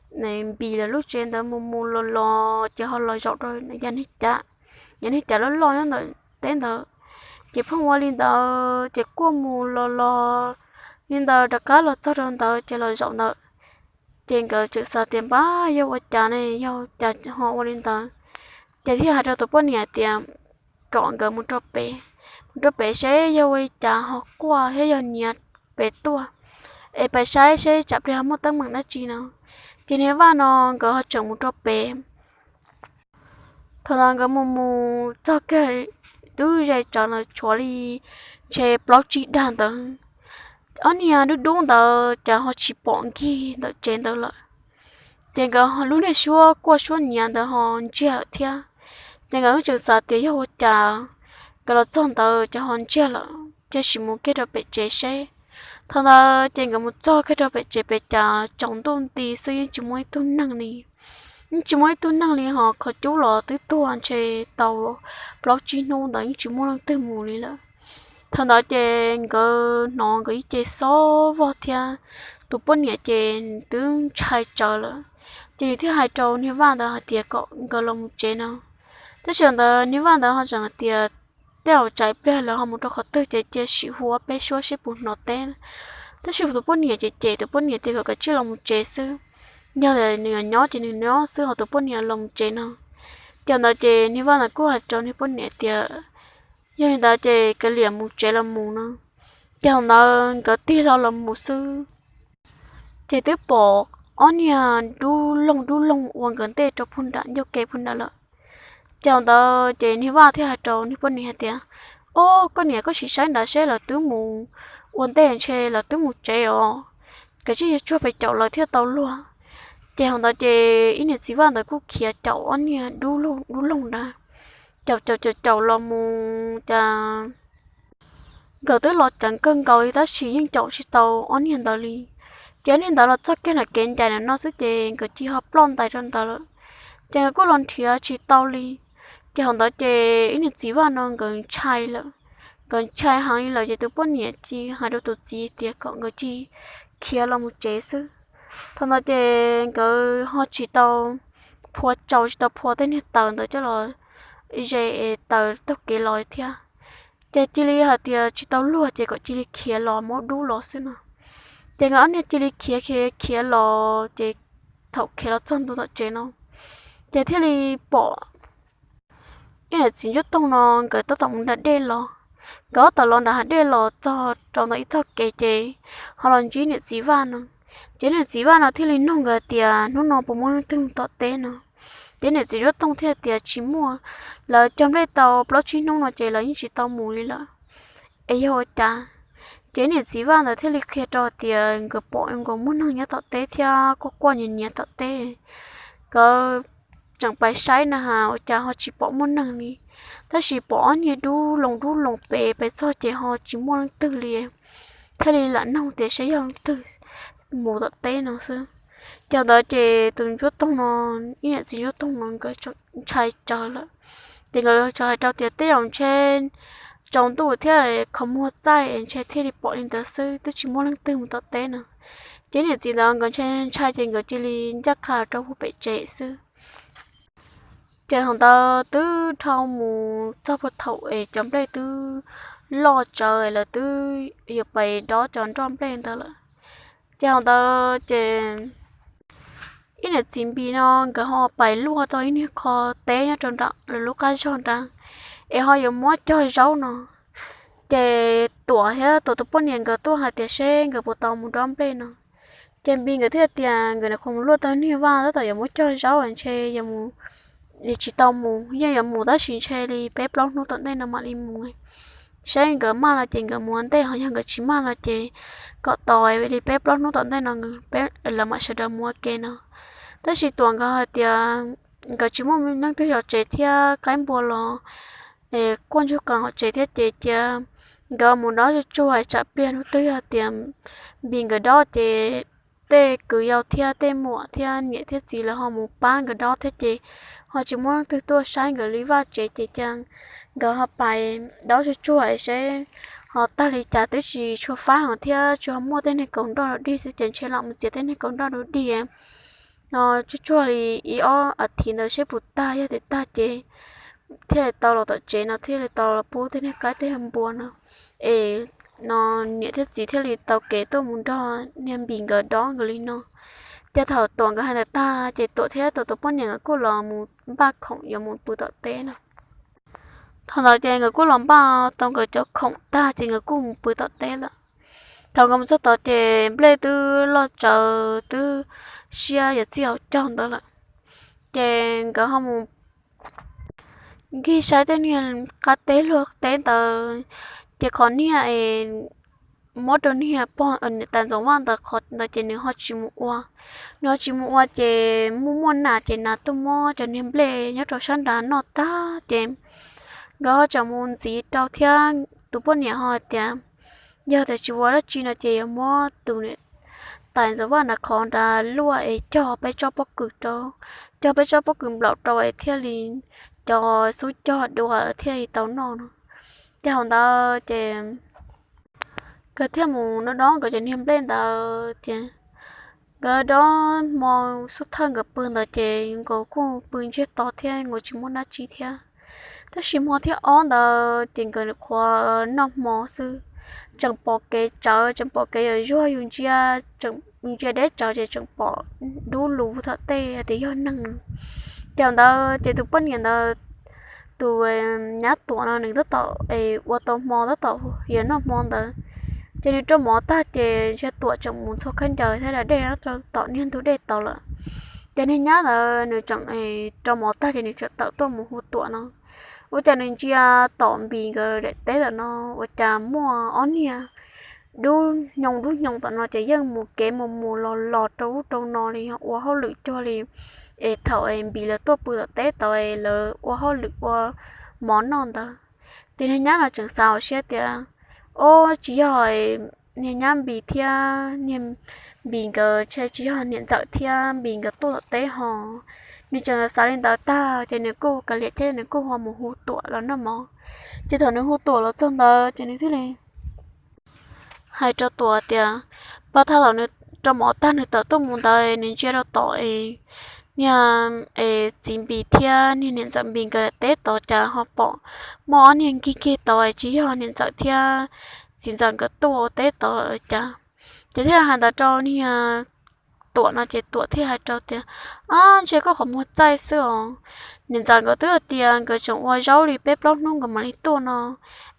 Npis lawv lub tsev ntawd mus mus los los ces ho los zaum rau yav niag cav, yav niag cav loj loj nyob ntawm teb ntawd. Ces pheej ua li ntawd ces quaj mus los los li ntawd rov qab los txog rau ntawd ces los zaum ntawd. Ces nkawd tseem xav tias npab yog ua cas ne, yog cas ho ua li ntawd. Ces thiaj hais rau tus poj niam tias kom nkawd mus rau pem, mus rau pem seb yog ua li cas ho quaj thiab yog nyiav pem tuaj, es pais saib seb tsam pliag ho muaj teeb meem dab tsi no. Ces niag Vaj no nkawd ho tseem mus rau pem. Thaum ntawd nkawd mus mus txog kiag twb ze tsawv ntawd tshuav li ntshe plaub tsib dag ntawd. Ob niag dub dub ntawd cas ho tsis pom nkig ntawm tsev ntawd lawm. Ces nkawd lub niag suab quaj suab nyiav ntawd ho ntsiag lawm thiab. Ces nkawd tseem xav tias yog ua cas nkawd los txog ntawd ces ho ntsiag lawm, ces sim mus kiag rau pem tsev seb. Thaum ntawd ces nkawd mus txog kiag rau pem tsev pem cas tsaus ntuj nti xwb yeej tsis muaj ib tug neeg li. Yeej tsis muaj ib tug neeg li ho qhov cub los twb tuag ntshe tau plaub tsib hnub ntawd yeej tsis muaj leej twg mus li lawm. Thaum ntawd ces nkawd hnov nkawd ib ce xob vog thiab tus poj niam ces twb ntshai tsawv lawm. Ces nws thiaj hais rau niag vaj ntawd hais tias kom nkawd los mus tsev no. Tab sis ntawd niag vaj ntawd ho tseem hais tias tej zaum tsam ib pliag lawv ho mus rau qhov twg ces cia sim hu peb suab seb puas hnov teb. Tab sis tus poj niam ces cem tus poj niam tias kom kav tsij los mus tsev xwb, yog tias nws yuav nyob ces nws nyob xwb, ho tus poj niam los mus tsev no. Ces ntawd ces niag vaj ntawd kuj hais rau niag poj niam tias yog li ntawd ces kav liam mus tsev los mus no. Ces thaum ntawd nkawd tig hlo los mus xwb, ces twb pom ob niag dub loog dub loog ua nkawd ntej rau puag nram ncauj ke puag nram lawm. Ces thaum ntawd ces niag vaj thiaj hais rau niag poj niam hais tias, Ob, koj niam, koj sim saib nrad seb lawv twb mus ua ntej, ntshe lawv twb mus tsev os. Kav tsij yuav tsuag pes caum lawv thiaj tau luag. Ces thaum ntawd ces ib niam txiv vaj ntawd kuj khiav caum ob niag dub loog dub loog ntawd, caum caum caum caum los mus cas nkawd twb los ceev kawg nkaus li tab sis yeej caum tsis tau ob niag ntawd li. Ces ob niag ntawd los txog kiag nram kev ncaim no xwb ces nkawd cia li ho ploj ntais rau ntawd lawm. Ces nkawd kuj los nrhiav tsis tau li. Ces thaum ntawd ces ib niam txiv vaj no nkawd ntshai lawm, nkawd ntshai heev li lawm ces tus poj niam cia li hais rau tus txiv tias kom nkawd cia li khiav los mus tsev xwb. Thaum ntawd ces nkawd ho tsis tau phua tsau, tsis tau phua tej niag taws ntawd coj los ze es taws taug kev los thiab. Ces cia li hais tias tsis tau luag ces kom cia li khiav los muab dub los xwb no. Ces nkawd ob niag cia li khiav khiav khiav los ces thaum khiav los txog ntua tom tsev no ces thiaj li pom ib niam txiv Ntsuab Toog no nkawd tab tom mus nram dej los. Nkawd tab tom los nram hav dej los txog rau ntawm ib tog kev ces ho los ntsib niam txiv vaj no. Ces niam txiv vaj no thiaj li nug nkawd tias hnub no puas muaj leej twg mus tom teb no. Ces niam txiv Ntsuab Toog thiaj tias tsis muaj, lawv cog nplej tau plaub tsib hnub no ces lawv yeej tsis tau mus li lawm. Es yog ua cas? Ces niam txiv vaj ntawd thiaj li qhia rau tias nkawd pom nkaus muaj neeg nyob tom teb thiab quaj quaj nyiav nyiav tom teb. Nkawd tseem pais saib na has ua cas ho tsis pom muaj neeg li, tab sis pom ob niag dub loo dub loo pem pais txog ces ho tsis muaj leej twg li. Thiaj li lam nug tias saib yog leej twg mus tom teb no xwb. Ces ntawd ces tus Ntsuab Toog no, ib niam txiv Ntsuab Toog no nkawd ntshai tsawv lawm. Ces nkawd tsuas hais rau tias tej zaum ntshe tsaus ntuj thiab qhov muag txaij es ntshe thiaj li pom li ntawd xwb, twb tsis muaj leej twg mus tom teb no. Ces niam txiv ntawd nkawd ntshai ntshai ces nkawd cia li ncaj qha rau puag pem tsev xwb. Ces thaum ntawd twb dhau mus txog puag thaum es cov nplej twb loj tsawv es lawv twb yuav pais dob cov nroj nplej ntawd lawm. Ces thaum ntawd ces ib niam txiv Npis no nkawd ho pais luaj tau ib niag qho teb nyob rau nram lawv lub qab zog nrad, es ho yuav muab cog zaub no. Ces Tuam thiab Tuam tus poj niam nkawd tuaj hais tias seb nkawd puas tau mus dob nplej no. Ces Npis nkawd thiaj tias nkawd nim qhuav mus luaj tau niag vaj tab tom yuav muab cog zaub ntshe yuav mus, tsis tau mus, yeej yuav mus tab sis ntshe li peb plaub hnub tom ntej no mam li mus. Saib nkawd maj los ces nkawd mus ua ntej, ho yog nkawd tsis maj los ces kom tos li peb plaub hnub tom ntej no lawv mam sawv daws mus ua ke no. Tab sis Tuam nkawd hais tias nkawd tsis muaj leej twg zov tsev thiab qaib npua los quaj ntsuag qees hauv tsev thiab ces cia nkawd mus dob tsuag tsuag tsam pliag hnub twg yog tias Npis nkawd dob ces tej kwv yau thiab tej muam thiab niam thiab txiv lawv ho mus pab nkawd dob thiab ces ho tsis muaj leej twg tuaj saib nkawd li vaj tsev ces cia nkawd ho pais dob tsuag tsuag seb ho tag li cas twb tsis tshua fab heev thiab tsuas muaj tej niag kaus nroj dub dig xwb ces ntshe lam mus txiav tej niag kaus nroj dub dig no tsuag tsuag li ib ob as thiv ntawd seb puas tag, yog tias tag ces thiaj li tau los tom tsev no thiaj li tau los pub tej niag qaib tej niag npua no es no niam thiab txiv thiaj li tau kev tuaj mus nrog niag Npis nkawd dob nkawd li no. Ces thaum Tuam nkawd hais ntawd tag ces Tuam thiab Tuam tus poj niam nkawd kuj los mus npaj khoom yuav mus pw tom teb no. Thaum ntawd ces nkawd kuj los npaj tau nkawd cov khoom tag ces nkawd kuj mus pw tom teb lawm. Thaum nkawd mus txog tod ces nplej twb loj tsawv twb siab yuav txij hauv caug ntawd lawm. Ces nkawd ho mus nkig saib tej niag qab teb luag teb ntawd, ces qhov niag es muab rau niag pog niam tais Ntxoov Vaj ntawd qhov ntawd ces nws ho tsis mus ua. Nws ho tsis mus ua ces muaj muaj nas ces nas tuaj muab cov niag nplej nyob rau sab nrad noj tag ces nkawd ho tseem mus ntxiv rau thiab tus poj niam ho hais tias yog tias tsis ua dab tsi no ces yuav muab tus niam tais Ntxoov Vaj nrad qhov nrad luaj es cog peb tsob pob kws rau, cog peb tsob pob kws nplaum rau es thiaj li cov xub cog dua thiaj li tau noj no. Ces thaum ntawd ces nkawd thiaj mus dob dob nkawd cov niag nplej ntawd ces Nkawd dob hmo xub thawj nkawd pw ntawd ces nkaus kuj pw ntsiag to thiab nkaus tsis muaj dab tsi thiab. Tab sis hmo thib ob ntawd ces nkawd qhuav noj hmo xwb, tseem pom kev tsawv, tseem pom kev yuav zuag yus ntsia, yus ntsia deb tsawv ces tseem pom dub lug tom tej tias yog neeg. Ces ntawd ces tus poj niam ntawd, tus nyab Tuam no nws tab tom ua tau hmo tab tom yuav noj hmo ntawd, ces nws rau mov tag ces ntshai Tuam tseem mus ntxhua khaub ncaws thiab da dej rau tom niag ntug dej tod lawm. Ces niag nyab ntawd nws tseem rau mov tag ces nws tseem tawm tuaj mus hu Tuam no. Ua cas nws ntsia tom Npis nkawd daim teb tom no ua cas muaj ob niag dub nyoos dub nyoos tom no ces yeej mus kev mus mus los los rau ub rau no li, ua hauj lwm cuag li es thaum Npis lawv tuaj pw tom teb tod lawv ua hauj lwm ua mov noj ntawd. Ces niag nyab no tseem xav hauv siab tias, ob, tsis yog niag nyab Npis thiab niag Npis nkawd, tsis yog niam ntxawm thiab Npis nkawd tuaj tom teb ho. Nws tseem xav li ntawd tag ces nws kuj kav liam thiab nws kuj ho mus hu Tuam los noj mov. Ces thaum nws hu Tuam los txog ntawd ces nws thiaj li hais rau Tuam tias, pab thaj thaum nws rau mov tag nws tawm tuaj mus ntawd nws ntsia rau tom es niag es txiv Npis thiab niag niam ntxawm Npis nkawd teb tod cas ho pom muaj ob niag nkig nkig tod es tsis yog niam ntxawm thiab txiv ntxawm nkawd tuaj ua teb tod cas. Ces thiaj hais ntawd rau niag Tuam no ces Tuam thiaj hais rau tias, ab, ntshe koj qhov muag txaij xwb os. Niam ntxawm nkawd twb hais tias nkawd tseem ua zaub li peb plaub hnub nkawd mam li tuaj no,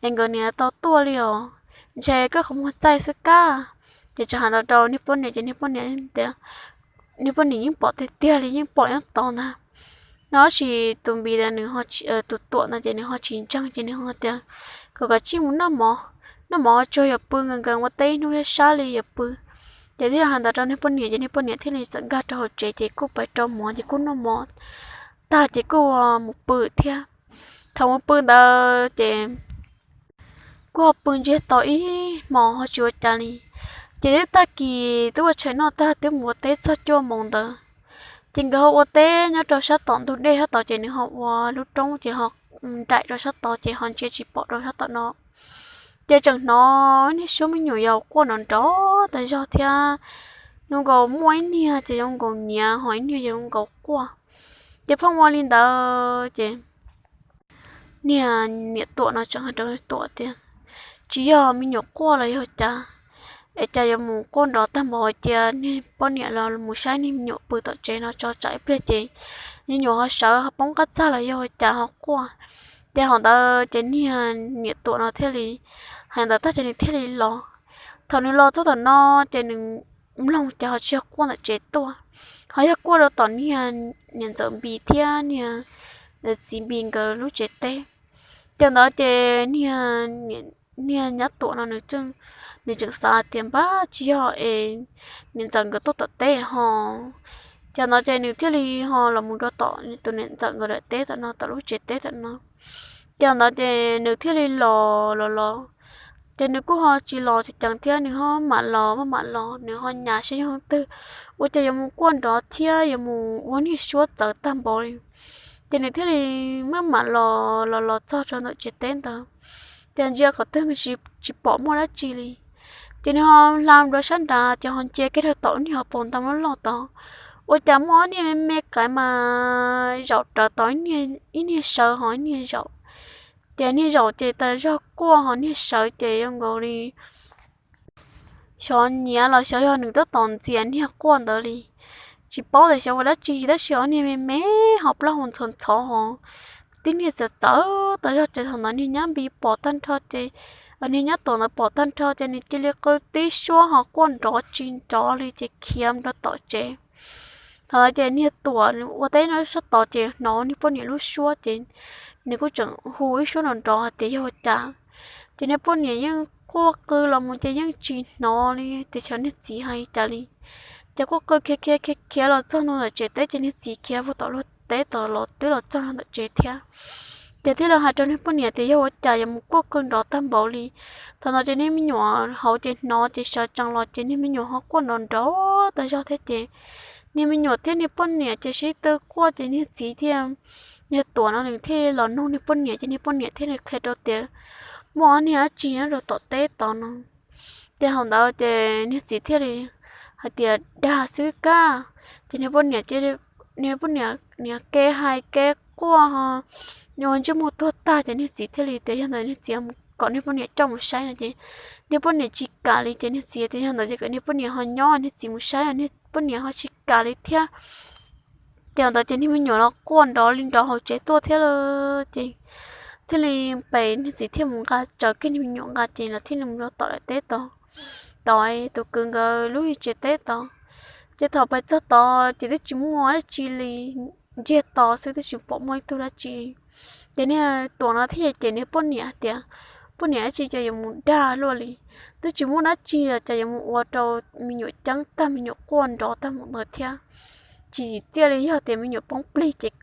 es nkawd niam tau tuaj li os. Ntshe koj qhov muag txaij xwb kab. Ces tseem hais ntawd rau niag poj niam ces niag poj niam tias, niag poj niam yeej pom tiag tiag li, yeej pom nyob tod ntag. No tab sis tus Npis, tus Tuam no ces nws ho tsis ntseeg ces nws ho tias, kom kav tsij mus noj mov, noj mov tsuag yuav pw, nkawd nkawd ua teb ib hnub thiab sab li yuav pw. Ces thiaj hais ntawd rau niag poj niam ces niag poj niam thiaj li txawm nkag rau hauv tsev ces kuj pais rau mov ces kuj noj mov tag ces kuj mus pw thiab. Thaum mus pw ntawd ces kuj ho pw ntsiag to ib hmo ho tsis ua cas li. Ces twb tag kis twb ua tshais noj tag twb mus ua teb txog cuaj moos ntawd, ces nkawd ho ua teb nyob rau sab tom ntug dej sab tod ces nws ho ua lub roob ces ho nraim rau sab tod ces ho ntsia tsis pom rau sab tom no. Ces tseem hnov niag suab me nyuam yaus quaj nrov nrov tas zog thiab, zoo nkaus muaj ib niag ces zoo nkaus nyiav ho ib niag zoo nkaus quaj. Ces pheej ua li ntawd ces niag niam Tuam no tseem hais rau Tuam tias, tsis yog me nyuam quaj los yog cas, es cas yuav mus quaj nrov tag npaum cia niag poj niam los mus saib niag me nyuam pw tom tsev no tso tsam ib pliag ces niag me nyuam ho sawv ho poob qab txag los yog ua cas ho quaj. Ces hos ntawd ces niag niam Tuam no thiaj li hais ntawd tag ces nws thiaj li los. Thaum nws los txog tom no ces nws mloog ces ho tsis yog quaj ntawm tsev tuaj, ho yog quaj rau tom niag niam ntxawm Npis thiab niag txiv Npis nkawd lub tsev teb. Ces ntawd ces niag, niag nyab Tuam no nws tseem xav tias npab tsis yog es niam ntxawm nkawd tuaj tom teb ho. Ces ntawd ces nws thiaj li ho los mus rau tom tus niam ntxawm nkawd daim teb tom no, tom lub tsev teb tom no. Ces ntawd ces nws thiaj li los los los, ces nws kuj ho tsis los ceev ceev thiab, nws ho mam los maj mam los, nws ho nyas saib yog leej twg, ua cas yuav mus quaj nrov thiab yuav mus ua niag suab txawv tag npaum li. Ces nws thiaj li maj mam los los los txog rau ntawm tsev teb ntawd, ces ntsia qhov twg tsis pom muaj dab tsi li. Ces nws ho hla nrov sab nrad ces ho ntsia kiag rau tom niag hauv paus ntoo loj loj tod, ua cas muaj ob niag me me qaib mas zaum rawv tod, ib niag sawv ho ib niag zaum. Ces niag zaum ces tas zog quaj ho niag sawv ces zoo nkaus li xyov nyiav los xyov yog nws tab tom ntxias niag quaj ntawd li. Tsis paub tias xyov ua dab tsi tab sis ob niag me me ho plaub hau ntxhov ntxhov ho tib niag txawv txawv tas zog ces thaum ntawd niag nyab Npis pom tag nrho ces, niag nyab Tuam ntawd pom tag nrho ces nws cia li qw tib suab ho quaj nrov tsis nrov li ces khiav mus rau tom tsev. Thaum ntawd ces niag Tuam ua teb nyob sab tod ces hnov niag poj niam lub suab ces nws kuj tseem hu ib suab nrov nrov hais tias yog ua cas. Ces niag poj niam yeej quaj qw los mus ces yeej tsis hnov li tias xyov niag txiv hais cas li. Ces quaj qw khiav khiav khiav khiav los txog ntua ntawm tsev teb ces niag txiv khiav vag tom luag teb tod los twb los txog ntua ntawm tsev thiab. Ces thiaj li hais rau niag poj niam tias yog ua cas yuav mus quaj qw nrov tag npaum li. Thaum ntawd ces niag me nyuam hauv ces hnov ces sawv tsees los ces niag me nyuam ho quaj nrov nrov tas zog thiab ces niag me nyuam thiab niag poj niam ces sib tw quaj ces niag txiv thiaj, niag Tuam no nws thiaj los nug niag poj niam ces niag poj niam thiaj li qhia rau tias muaj ob niag dab tsi nyob rau tom teb tod no. Ces thaum ntawd ces niag txiv thiaj li hais tias dag xwb kab. Ces niag poj niam, niag poj niam niag kev hais kev quaj ho, nws ua ntsej muag tuag tag ces niag txiv thiaj li tias yog ntawd niag txiv kom niag poj niam coj mus saib no ces niag poj niam tsis kam li ces niag txiv tias yog ntawd ces kom niag poj niam ho nyob niag txiv mus saib, niag poj niam ho tsis kam li thiab. Ces ntawd ces niag me nyuam los quaj nrov li nrov hauv tsev tuaj thiab lawm ces thiaj li pem niag txiv thiaj mus nqa, tsaws kiag niag me nyuam nqa ces lawv thiaj li mus rau tom lawv teb tod, tom tus kwv nkawd lub niag tsev teb tod. Ces thaum pais txog tod ces twb tsis muaj dab tsi li, ntsiag to xwb twb tsis pom muaj ib tug dab tsi li. Ces niag tuam no thiaj cem niag poj niam hais tias, poj niam dab tsi cas yuav mus dag luaj li, twb tsis muaj dab tsi los cas yuav mus ua rau me nyuam ceeb tag me nyuam quaj nrov tag mus ntawd thiab. Tsis tsim txiaj li, yog tias me nyuam poob plig ces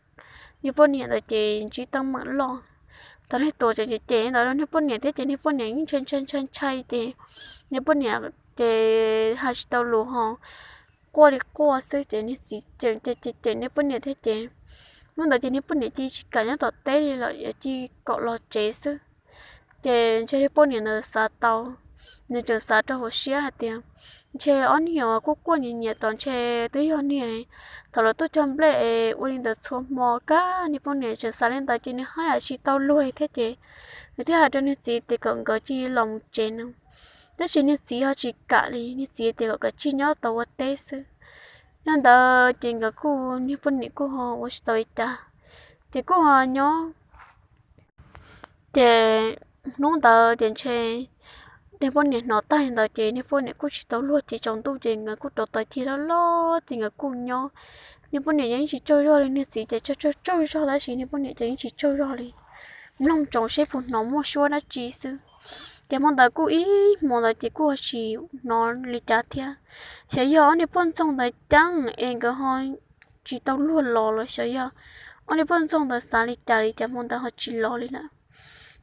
niag poj niam ntawd ces ntsib teeb meem loj. Thaum niag tuam cem cem ntawd rau niag poj niam thiab ces niag poj niam yeej ntshai ntshai ntshai ntshai ces niag poj niam ces hais tsis tau lus ho quaj li quaj xwb ces niag txiv cem cem cem niag poj niam thiab ces hnub ntawd ces niag poj niam cia tsis kam nyob tom teb li lawm, yuav cia kom los tsev xwb. Ces ntshe niag poj niam ntawd xav tau, nws tseem xav rau hauv siab hais tias ntshe ob niag uas quaj quaj nyiam nyiam tod ntshe twb yog niag thaum lawv tuaj cog nplej es ua li ntawd txhua hmo kab. Niag poj niam tseem xav li ntawd ces nws haj yam tsis tau luag li thiab ces nws thiaj hais rau niag txiv tias kom nkawd cia li los mus tsev no. Tab sis niag txiv ho tsis kam li, niag txiv tias kom kav tsij nyob tau ua teb xwb. Yog ntawd ces nkawd kuj, niag poj niam kuj ho ua tsis tau li cas, ces kuj ho nyob. Ces hnub ntawd ces ntshe niag poj niam hnov tag li ntawd ces niag poj niam kuj tsis tau luag ces tsaus ntuj ces nkawd kuj rauv taws cig loj loj ces nkawd kuj nyob. Niag poj niam yeej tsis tsaug zog li, niag txiv ces tsaug tsaug tsaug zog tab sis niag poj niam ces yeej tsis tsaug zog li, mloog ntsoov seb puas hnov muaj suab dab tsi xwb. Ces hmo ntawd kuj ib hmo ntawd ces kuj tsis hnov li cas thiab. Xyov yog ob niag poj ntxoog ntawd ceeb es nkawd ho tsis tau luag los los xyov yog ob niag poj ntxoog ntawd xav li cas li cas hmo ntawd ho tsis los li lawm.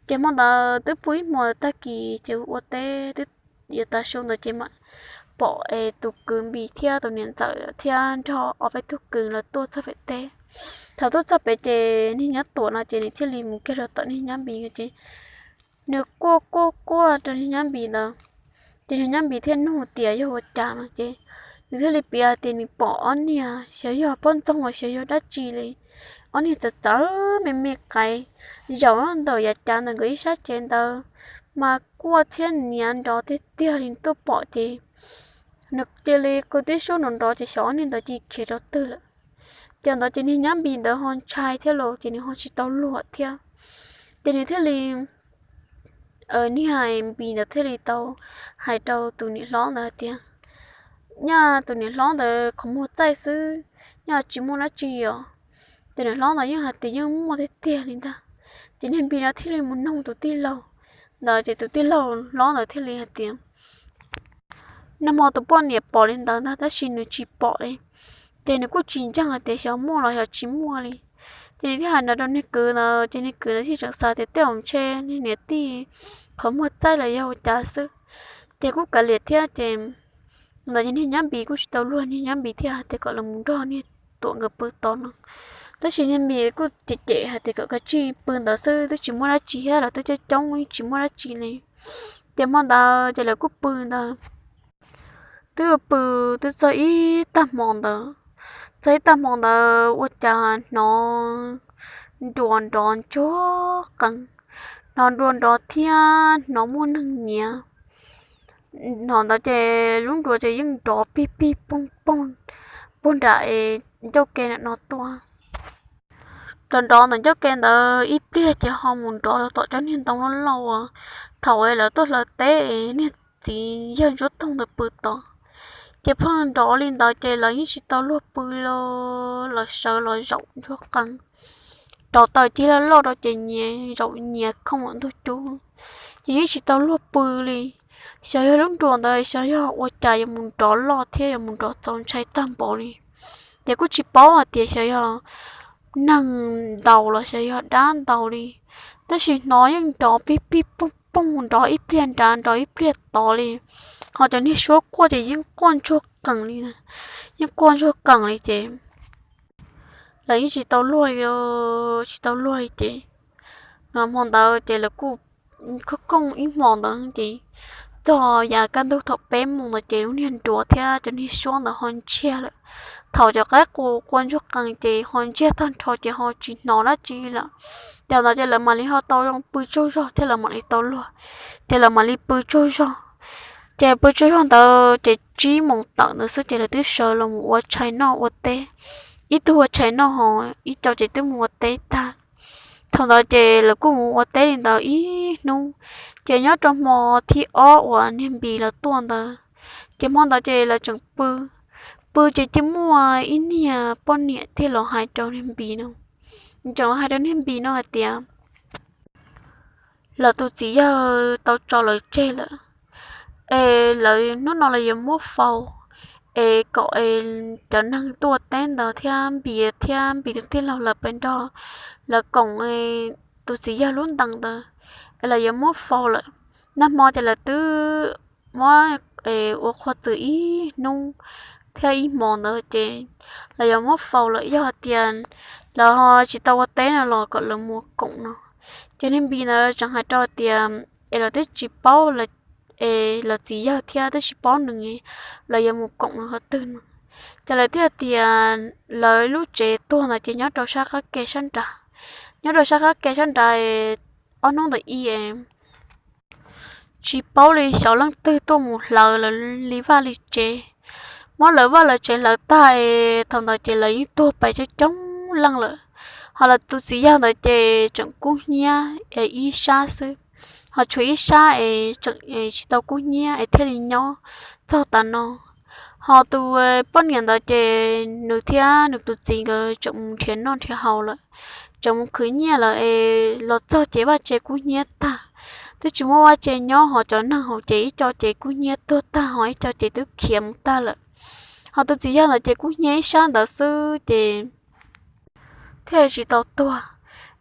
Ces hmo ntawd twb pw ib hmo tag kis ces ua teb twb yuav tas su ntawd ces mam pom es tus kwv Npis thiab tus niam ntxawm thiab nrog ob peb tug kwv lawv tuaj txog pem teb. Thaum tuaj txog pem ces niag nyab tuam no ces nws thiaj li mus kiag rau tom niag nyab Npis ces nws quaj quaj quaj rau niag nyab Npis ntawd. Ces niag nyab Npis thiaj nug tias yog ua cas no ces nws thiaj li piav hais tias nws pom ob niag xyov yog poj ntxoog los xyov yog dab tsi li, ob niag txawv txawv me me qaiv zaum ntawm yav cav ntawm nkawd ib sab cev ntawd, mas quaj thiab niav nrov tiag tiag li. Tuaj pom ces nws cia li qw tib suab nrov nrov ces xyov ob niag ntawd cia li khiav rau twg lawm. Ces ntawd ces niag nyab Npis ntawd ho ntshai thiab los ces nws ho tsis tau luag thiab. Ces nws thiaj li, niag Npis ntawd thiaj li tau hais rau tus niam hlob ntawd hais tias, nyaj tus niam hlob ntawd qhov muag txaij xwb, nyaj tsis muaj dab tsi os. Tus niam hlob ntawd yeej hais tias yeej muaj tiag tiag li ntag. Ces niag Npis no thiaj li mus noog tus tij laug ntawd ces tus tij laug hlob ntawd thiaj li hais tias, nag hmo tus poj niam pom li ntawd ntag tab sis nws tsis pom li. Ces nws kuj tsis ntseeg hais tias xyov muaj los xyov tsis muaj li. Ces nws thiaj hais no rau niag kwv ntawd ces niag kwv ntawd thiaj tseem xav tias tej zaum ntshe niag niam tij qhov muag txaij los yog ua cas xwb. Ces kuj kav liam thiab ces ntawd ces niag nyab Npis kuj tsis tau luag, niag nyab Npis thiaj hais tias kom lawv mus nrog niag tuam nkawd pw tod no. Tab sis niag Npis kuj cem cem hais tias kom kav tsij pw ntawd xwb, twb tsis muaj dab tsi thiab, lawv twb coob coob tsis muaj dab tsi li. Ces hmo ntawd ces lawv kuj pw ntawd, twb pw twb txog ib tag hmo ntawd, txog ib tag hmo ntawd ua cas hnov nruas nrov ntsuag qees, hnov nruas nrov thiab hnov muaj neeg nyiav. Hnov ntawd ces lub nruas ces yeej nrov pig pig poog poog puag nram ncauj ke no tuaj. Nrov nrov ntawm ncauj ke ntawd ib pliag ces ho mus nrov rau tom tsob niag ntoo loj loj uas thaum lawv tuaj hlawv teb niag txiv yawg Ntsuab Toog ntawd pw tod. Ces pheej nrov li ntawd ces lawv yeej tsis tau luag pw li, lawv sawv los zaum ntsuag qees, rauv taws cig loj loj rau ces nyiav zaum nyiav khooj ntug cub, ces yeej tsis tau luag pw li. Xyov yog lub nruas ntawd xyov yog ua cas yuav mus nrov loj thiab yuav mus nrov txaus ntshai tag npaum li. Ces kuj tsis paub hais tias xyov yog neeg ntaus los xyov yog dab ntaus li, tab sis hnov yeej nrov pig pig poog poog, nrov ib pliag nrad nrov ib pliag tod li. Ho cov niag suab quaj ces yeej quaj ntsuag qees li, yeej quaj ntsuag qees li ces lawv yeej tsis tau luag li, tsis tau luag li ces no hmo ntawd ces lawv kuj khooj khooj ib hmo ntawd ces txog yav kaj ntug thaum peb moos ntawd ces lub niag nruas thiab cov niag suab ntawd ho ntsiag lawm. Thaum cov qaib qus qua ntsuag qees ces ho ntsiag tag nrho ces ho tsis hnov dab tsi lawm. Ces ntawd ces lawv mam li ho tau pw tsaug zog thiab lawv mam li tau luag, ces lawv mam li pw tsaug zog. Ces pw tsaug zog ntawd ces tsib moos tawm ntawd xwb ces lawv twb sawv los mus ua tshais noj ua teb. Ib tug ua tshais noj ho ib co ces twb mus ua teb tag. Thaum ntawd ces lawv kuj mus ua teb li ntawd ib hnub, ces nyob rau hmo thib ob uas niag Npis lawv tuaj ntawd, ces hmo ntawd ces lawv tseem pw, pw ces cia muaj ib niag poj niam thiaj los hais rau niag Npis no, tseem los hais rau niag Npis no hais tias lawv tus txiv yawg tau tso lawv tseg lawm, es lawv hnub no lawv yuav muab faus, es kom cov neeg tuaj teb ntawd thiab Npis thiab Npis tus tij laug lawv pes nrog lawv koom tus txiv yawg lub ntees ntawd, es lawv yuav muab faus lawm. Nag hmo ces lawv twb muab ua qhua txwm ib hnub thiab ib hmos ntawd ces lawv yuav muab faus lawm, yog hais tias lawv ho tsis tau ua teb no los kom lawv mus koom no. Ces niag Npis ntawd tseem hais rau tias es lawv twb tsis paub, es lawv txiv yawg thiab twb tsis paub nws, lawv yuav mus koom no qhov twg no. Ces lawv thiaj tias lawv lub tsev tuag ntawd ces nyob rau sab qab ke sab nrad, nyob rau sab qab ke sab nrad, ob hnub ntawd ib tsis paub li xyov leej twg tuaj mus hlawv lawv li vaj li tsev. Muab lawv vaj lawv tsev hlawv tag es thaum ntawd ces lawv yeej tuag pais coob coob leej lawm. Ho lawv tus txiv yawg ntawd ces tseem kub hnyiab ib sab xwb, ho tshuav ib sab es tseem tsis tau kub hnyiab es thiaj li nyob txog tav no. Ho tus poj niam ntawd ces nws thiab nws tus txiv nkawd tseem mus nrhiav noj nrhiav haus lawm, tseem mus khwv nyiaj lawm es los txog ces vaj tse kub hnyiab tag, twb tsis muaj vaj tse nyob, ho cov neeg hauv ces ib co ces kub hnyiab tuag tag, ho ib co ces twb khiav mus tag lawm. Ho tus txiv yawg ntawd ces kub hnyiab ib sab ntawd xwb ces thiaj tsis tau tuag.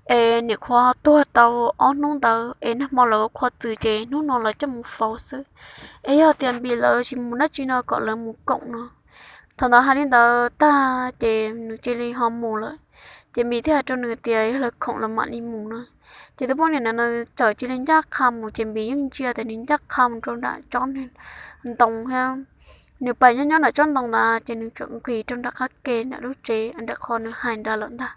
Es niam qhuav tuag tau ob hnub ntawd es nag hmo lawv ua qhua txwm ces hnub no lawv coj mus faus xwb. Es yog tias Npis lawv tsis mus dab tsi no kom lawv mus koom no. Thaum ntawd hais li ntawd tag ces nws cia li ho mus lawm. Ces Npis thiaj hais rau nws tias yog lawv khoom lawv mam li mus no. Ces tus poj niam ntawd nws txawm cia li ncaj qha mus ces Npis yeej ntsia tias nws ncaj qha mus rau nram tsob ntoo thiab. Nws pais nyob nyob nram tsob ntoo ntawd ces nws txawm nqis rau nram qab ke nram lub tsev nram qhov nws hais nrad lawm ntag.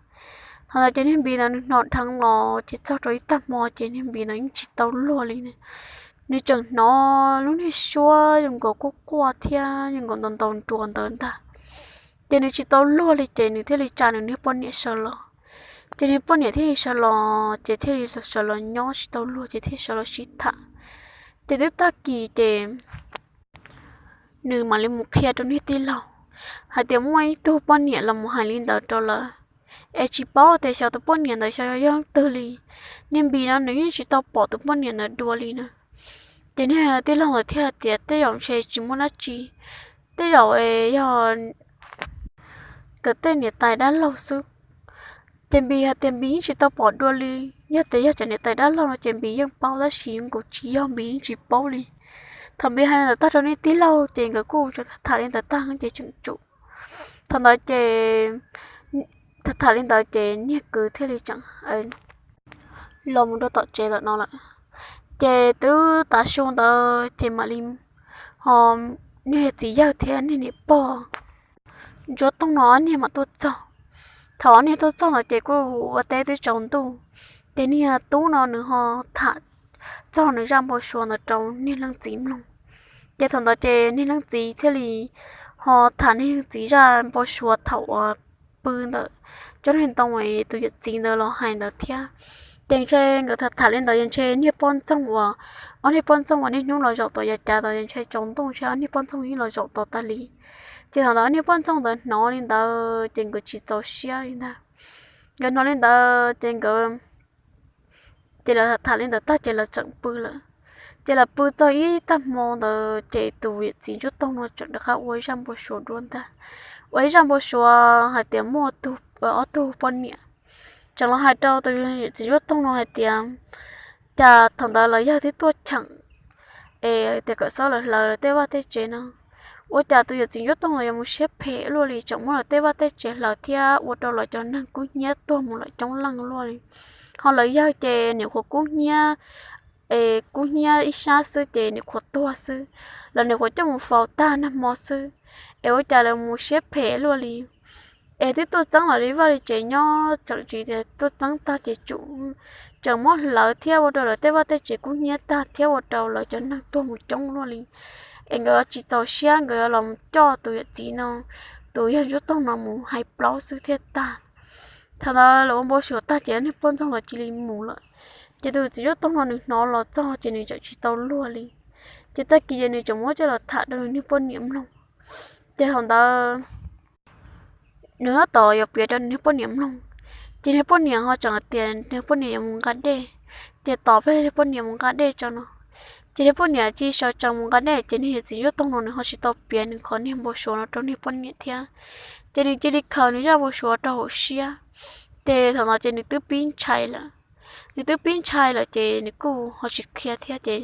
Thaum ntawd ces niag Npis ntawd nws hnov dheev los ces txog rau ib tag hmo ces niag Npis ntawd yeej tsis tau luag li. Nws tseem hnov lub niag suab zoo nkaus quaj quaj thiab zoo nkaus ntaus ntaus nruas ntawd ntag. Ces nws tsis tau luag li ces nws thiaj li tsa nws niag poj niam sawv los. Ces niag poj niam thiaj li sawv los ces thiaj li sawv los nyob tsis tau luag ces thiaj sawv los sib tham. Ces twb tag kis ces nws mam li mus qhia rau niag tij laug hais tias muaj ib tug poj niam los mus hais li ntawd rau lawv, es tsis paub tias xyov tus poj niam ntawd xyov yog leej twg li. Niag Npis no nws yeej tsis tau pom tus poj niam ntawd dua li na. Ces niag tij laug ntawd thiaj hais tias tej zaum ntshe tsis muaj dab tsi, tej zaum yog nkawd tej niam tais dab laug xwb. Ces Npis hais tias Npis yeej tsis tau pom dua li, yog tias yog cov niam tais dab laug no ces Npis yeej paub tab sis nkaus tsis yog, Npis yeej tsis paub li. Thaum Npis hais li ntawd tag rau niag tij laug ces nkawd kuj tham li ntawd tag ces tseem tsum. Thaum ntawd ces tham tham li ntawd ces niag kwv thiaj li tseem los mus rau tom tsev lawm no lawm. Ces twb tav su ntawd ces mam li ho niag txiv yawg thiab niag niam pog Ntsuab Tooj no ob niag mam tuaj txog. Thaum ob niag tuaj txog ntawd ces kuj ua teb twb tsaus ntuj, ces niag tub no nws ho tham txog nws zaj npau suav ntawd rau niag leej txiv mloog. Ces thaum ntawd ces niag leej txiv thiaj li ho tham niag leej txiv zaj npau suav thaum uas pw ntawm tsob niag ntoo tus yawm txiv ntawd los hais ntawd thiab. Ces ntshe nkawd tham tham li ntawd yog ntshe niag poj ntxoog uas, ob niag poj ntxoog uas niaj hnub los zaum tom yav cav tod yog ntshe tsaus ntuj ntshe ob niag poj ntxoog yeej los zaum tod tas li. Ces thaum ntawd ob niag poj ntxoog ntawd hnov li ntawd ces nkawd tsis txaus siab li ntag. Nkawd hnov li ntawd ces nkawd, ces lawv tham li ntawd tag ces lawv tseem pw lawm. Ces lawv pw txog ib tag hmo ntawd ces tus yawm txiv Ntsuab Tooj no tseem rov qab ua ib zaj npau suav dua ntag. Ua ib zaj npau suav hais tias muaj ob tug poj niam tseem los hais rau tus yawm txiv Ntsuab Tooj no hais tias, cas thaum ntawd lawv yawg twb tuaj cheem es tias kom txhob los hlawv lawv tej vaj tej tsev no, ua cas tus yawm txiv Ntsuab Tooj no yuav mus siab phem luaj li tseem muab lawv tej vaj tej tsev hlawv thiab ua rau lawv cov neeg kub hnyiab tuag mus lawm coob leej luaj li. Ho lawv yawg ces niam qhuav kub hnyiab es kub hnyiab ib sab xwb ces nws qhuav tuag xwb, los nws qhuav coj mus faus tag nag hmo xwb, es ua cas lawv mus siab phem luaj li. Es twb tuaj txeeb los li vaj li tsev nyob tseem tsis tias tuaj txeeb tag ces tsum tseem muab hlawv thiab ua rau lawv tej vaj tej tsev kub hnyiab tag thiab ua rau lawv cov neeg tuag mus coob luaj li. Es nkawd tsis txaus siab nkawd los coj tus yawm txiv no, tus yawg Ntsuab Toog no mus hais plaub xwb thiaj tag. Thaum ntawd lawv ua npau suav tag ces niag poj ntxoog los cia li mus lawm. Ces tus yawm txiv Ntsuab Toog no nws hnov los txog ces nws tseem tsis tau luag li. Ces tag kis ces nws tseem muab coj los tham rau nws niag poj niam mloog. Ces thaum ntawd nws tab tom yuav piav rau nws niag poj niam mloog, ces niag poj niam ho tseem tias niag poj niam yuav mus nqa dej, ces tos pliag niag poj niam mus nqa dej tso no. Ces niag poj niam cia li sawv tsees mus nqa dej ces niag yawm txiv Ntsuab Toog no nws ho tsis tau piav nws qhov niag npau suav no rau niag poj niam thiab. Ces nws cia li khaws nws zaj npau suav rau hauv siab. Ces thaum no ces nws twb pib ntshai lawm. Nws twb pib ntshai lawm ces nws kuj ho tsis qhia thiab ces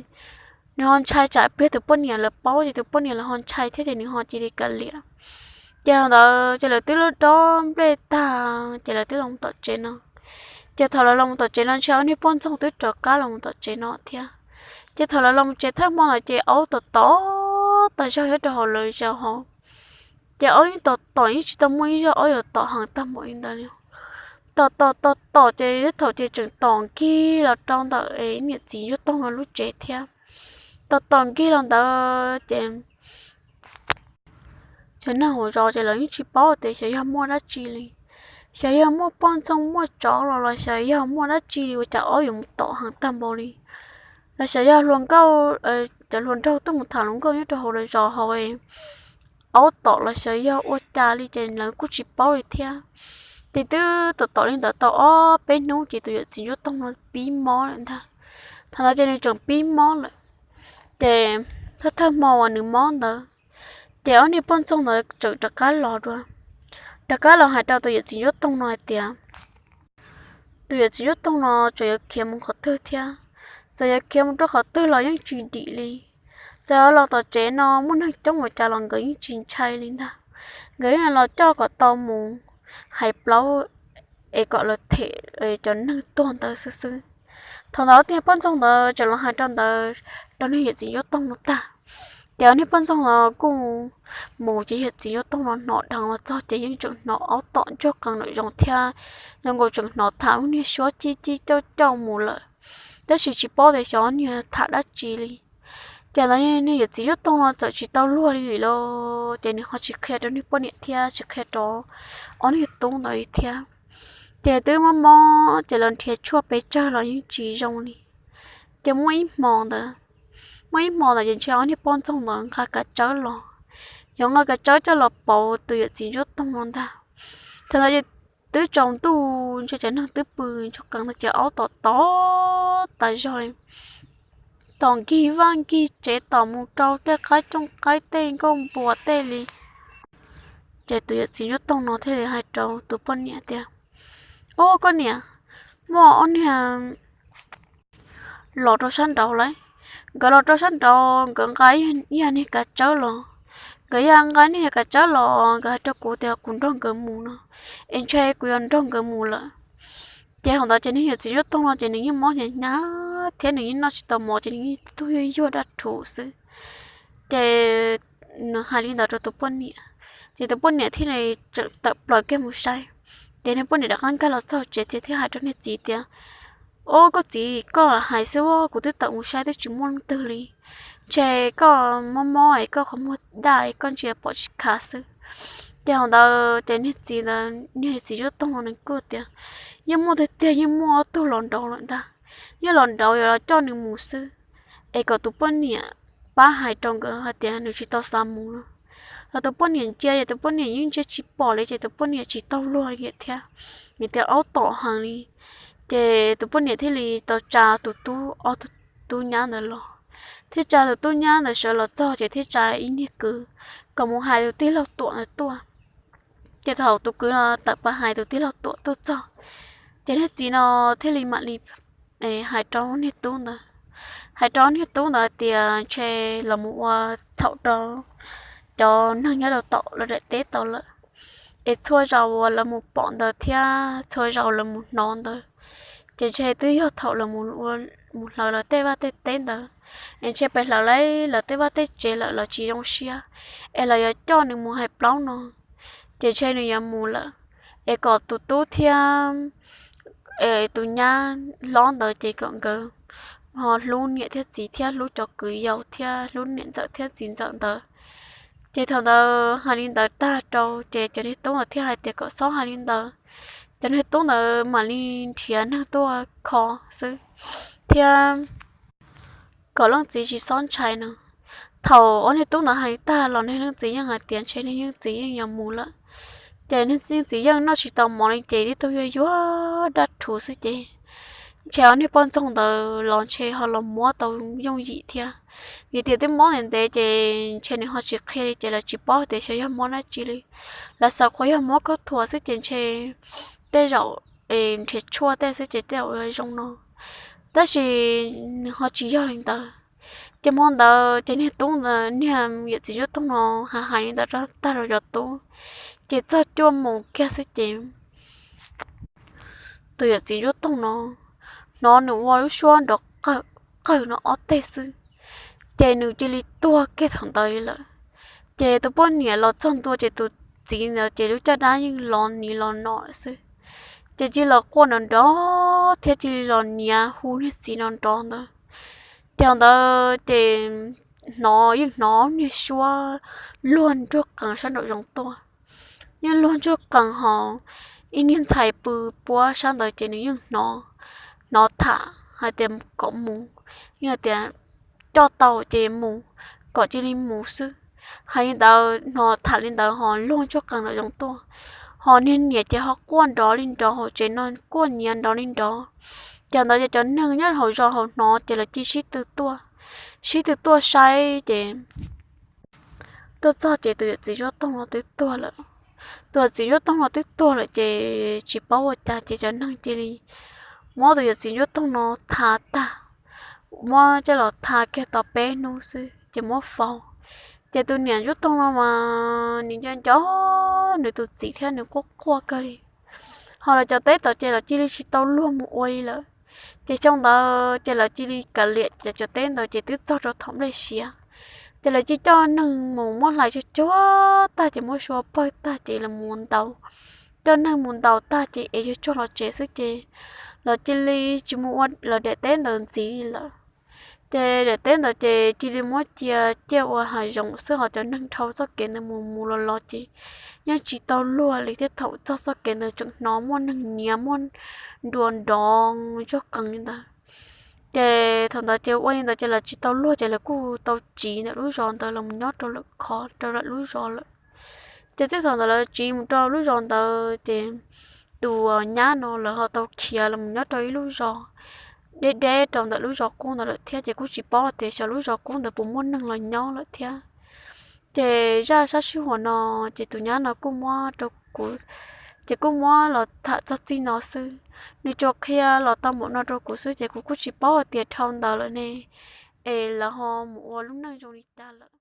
nws ho ntshai tsam pliag tus poj niam lawv paub ces tus poj niam lawv ho ntshai thiab ces nws ho cia li kav liam. Ces thaum ntawd ces lawv twb lub dob nplej tag ces lawv twb los tom tsev no. Ces thaum lawv los tom tsev no ntshe ob niag poj ntxoog twb rov qab los tom tsev no thiab. Ces thaum lawv los tsev thawj hmo ntawd ces aub tom tom tas zog nyob rau hauv lawv zos hauv. Ces aub yeej tom tom yeej tsis tau muaj ib zaug aub yuav tom heev tag npaum li ntawd li. Tom tom tom tom ces thaum ces tseem tom nkig los rau ntawm niam txiv Ntsuab Toog no lub tsev thiab. Tom tom nkig los ntawd ces cov neeg hauv zos ces lawv yeej tsis paub tias xyov yog muaj dab tsi li. Xyov yog muaj poj ntxoog muaj tsov los los xyov yog muaj dab tsi li ua cas aub yuav mus tom heev tag npaum li. Los xyov yog hluas nkauj, cov hluas nraug tuaj mus tham hluas nkauj nyob rau hauv lawv zos hauv aub tom los xyov yog ua cas li ces lawv kuj tsis paub li thiab. Ces twb tom tom li ntawd tau ob peb hnub ces tus yawm txiv Ntsuab Toog no pib mob lawm ntag. Thaum ntawd ces nws tseem pib mob lawm. Ces thawj thawj hmo uas nws mob ntawd ces ob niag poj ntxoog ntawd tseem rov qab los dua, rov qab los hais rau tus yawm txiv Ntsuab Toog no hais tias tus yawm txiv Ntsuab Toog no tseem yuav khiav mus qhov twg thiab. Txawm yuav khiav mus rau qhov twg los yeej tsis dim li. Txawm los tom tsev no muaj neeg coob ua cas los nkawd yeej tsis ntshai li ntag. Nkawd yeej los coj kom tau mus hais plaub es kom lawv them cov neeg tuag ntawd xwb xwb. Thaum ntawd ob niag poj ntxoog ntawd tseem los hais rau ntawd rau niag yawm txiv Ntsuab Toog no tag, ces ob niag poj ntxoog no kuj mus ces yawm txiv Ntsuab Toog no hnov dheev los txog ces yeej tseem hnov aub tom ntsuag qees nraum zoov thiab zoo nkaus tseem hnov tham lub niag suab cib cib cauj cauj mus lawm, tab sis tsis paub tias xyov niag tham dab tsi li. Ces ntawd niag yawm txiv Ntsuab Toog no txawm tsis tau luag li los ces nws ho tsis qhia rau niag poj niam thiab tsis qhia rau ob niag tub ntawd li thiab. Ces twb mob mob ces lawv nrhiav tshuaj pes tsawg los yeej tsis zoo li. Ces muaj ib hmo ntawd, muaj ib hmo ntawd ces ntshe ob niag poj ntxoog ntawd nqa kav tsawb los, yuav nqa kav tsawb coj los pauv tus yawm txiv Ntsuab Toog no ntag. Thaum ntawd ces twb tsaus ntuj ntshe cov neeg twb pw ntsuag qees ntawd ces aub tom tom tas zog li, tom nkig vaj nkig tsev tom mus rau tej qab cooj qaib tej nkauj npua tej li. Ces tus yawm txiv Ntsuab Toog no thiaj li hais rau tus poj niam tias, Ob, koj niam, muaj ob niag los rau sab nraud lawm. Nkawd los rau sab nraud nkawd nqa ib yam niag kav tsawb los. Nkawd yog nqa niag kav tsawb los nkawd hais rau kuv tias kuv nrog nkawd mus no, es ntshe kuv yuav nrog nkawd mus lawm. Ces thaum ntawd ces niag yawm txiv Ntsuab Toog no ces nws yeej mob hnyav hnyav thiab nws yeej noj tsis tau mov ces nws yeej tib tug yuag yuag daj rhuv xwb. Ces nws hais li ntawd rau tus poj niam, ces tus poj niam thiaj li tseem tawm plaws kiag mus saib. Ces niag poj niam rov qab nkag los txog tsev ces thiaj hais rau niag txiv tias, Ob, koj txiv, koj hais xwb, kuv twb tawm mus saib twb tsis muaj leej twg li. Ntshe koj mob mob es koj qhov muag daj es koj ntsia pom tsis khav xwb. Ces thaum ntawd ces niag txiv ntawd, niag txiv Ntsuab Toog no nws kuj tias, Yeej muaj tiag tiag, yeej muaj ob tug los nraud lawm ntag. Yeej los nraud yuav los coj nws mus xwb, es kom tus poj niam pab hais rau nkawd hais tias nws tsis tau xav mus no. Los tus poj niam ntsia ces tus poj niam yeej ntsia tsis pom li ces tus poj niam tsis tau luag li thiab, nws tias aub tom heev li. Ces tus poj niam thiaj li tau tsa tus tub, ob tug tub nyab ntawd los, thiaj tsa tus tub nyab ntawd sawv los txog ces thiaj tsa ib niag kwv kom mus hais tus tij laug Tuam ntawd tuaj. Ces thaum tus kwv no tawm pas hais tus tij laug Tuam tuaj txog, ces niag txiv no thiaj li mam li hais rau niag tub ntawd, hais rau niag tub ntawd tias ntshe los mus ua txhaum rau cov neeg nyob rau tom lawv daim teb tau lawm, es txhua zaus uas lawv mus pom ntawd thiab txhua zaus lawv mus hnov ntawd Ces ntshe twb yog thaum lawv mus hlawv lawv tej vaj tej teb ntawd, es ntshe pes hlawv lawv tej vaj tej tsev lawm los tsis zoo siab, es lawv yuav coj nws mus hais plaub no. Ces ntshe nws yuav mus lawm, es kom tus tub thiab tus nyab hlob ntawd ces kom nkawd ho hlub niam thiab txiv thiab hlub cov kwv yau thiab hlub niam ntxawm thiab txiv ntxawm ntawd. Ces thaum ntawd hais li ntawd tag rau ces cov niag tub ntawd thiaj hais tias kom txhob hais li ntawd. Cov niag tub ntawd mam li nrhiav neeg tuaj kho xwb, thiab kom leej txiv tsis txhob ntshai no. Thaum ob niag tub ntawd hais li tag los niag leej txiv yeej hais tias ntshe niag leej txiv yeej yuav mus lawm. Ces niag leej txiv yeej noj tsis tau mov li ces tib tug yuag yuag dab rhuv xwb ces ntshe ob niag poj ntxoog ntawd los ntshe ho los muab tau yooj yim thiab. Vim tias twb mob ntev ntev ces ntshe nws ho tsis qhia li ces lawv tsis paub tias xyov yog mob dab tsi li. Lawv xav qhuas yog mob khaub thuas xwb ces ntshe tej zaum nrhiav tshuaj tej xwb ces tej zaum yuav zoo no. Tab sis nws ho tsis yog li ntawd. Ces hmo ntawd ces niag tub ntawd, niag yawm txiv Ntsuab Toog no hais hais li ntawd tag rau cov tub, ces txog cuaj moos kiag xwb ces tus yawm txiv Ntsuab Toog no hnov nws ua lub suab nrov qawg no ob teg xwb, ces nws cia li tuag kiag thaum ntawd li lawm. Ces tus poj niam los txog ntua ces tus txiv ntawd ces lub caj dab yeej los niv los no lawm xwb. Ces cia li los quaj nrov nrov thiab cia li los niav hu niag txiv no nrov ntawd. Ces thaum ntawd ces hnov, yeej hnov niag suab luag ntsuag qees sab nraum zoov tuaj, yeej luag ntsuag qees hos ib niag ntxhais pw puab sab ntawd ces nws yeej hnov, hnov tham hais tias kom mus, yeej hais tias coj tau ces mus, kom cia li mus xwb. Hais li ntawd, hnov tham li ntawd hos luag ntsuag qees nraum zoov tuaj, hos niag niam ces ho quaj nrov li nrov hauv tsev no, quaj nyiav nrov li nrov. Ces ntawd ces cov neeg nyob hauv zos hauv hnov ces lawv cia li sib tw tuaj, sib tw tuaj saib ces tuaj txog ces tus yawm txiv Ntsuab Toog no twb tuag lawm. Tus yawm txiv Ntsuab Toog no twb tuag lawm ces tsis paub ua cas ces cov neeg cia li muab tus yawm txiv Ntsuab Toog no tha tag, muab coj los tha kiag tau peb hnub xwb ces muab faus. Ces tus niam Ntsuab Toog no mas nws nco nco nws tus txiv thiab nws quaj quaj kawg li. Hos lawv cov teb tom ces lawv cia li tsis tau luag mus ua li lawm. Ces xyoo ntawd ces lawv cia li kav liam cov teb ntawd ces twb txog rau thaum nplej siav, ces lawv cia li coj neeg mus muab hlais tsuag tsuag tag ces muab sua pawg tag ces lawv mus ntaus. Coj neeg mus ntaus tag ces es yuav tsuag los tsev xwb ces lawv cia li tsis mus ua lawv daim teb ntawd ntxiv li lawm. Ces daim teb ntawd ces cia li muab cia ciaj ua hav zoov xwb hos cov neeg dhau txoj kev ntawd mus mus los los ces yeej tsis tau luag li thiab. Thaum txog txoj kev ntawd tseem hnov muaj neeg nyiav muaj nrua nrov ntsuag qees li ntawd. Ces thaum ntawd ces ua li ntawd ces lawv tsis tau luag ces lawv kuj tau tsiv ntawm lub zos ntawd los nyob rau lawm, khov rau lawm lub zos lawm. Ces txij thaum ntawd lawv tsiv mus rau lub zos ntawd ces tus nyab no lawv ho tau khiav los nyob rau ib lub zos deb deb rau ntawm lub zos qub ntawd lawm thiab ces kuj tsis paub tias xyov lub zos qub ntawd puas muaj neeg los nyob lawm thiab. Ces zaj sab sij huam no ces tus nyab no kuj muab rau kuv, ces kuj muab los tham txog txij no xwb. Nws tsuas qhia los tau npaum no rau kuv xwb ces kuv kuj tsis paub hais tias dhau ntawd lawm ne es lawv ho mus ua lub neej zoo li cas lawm.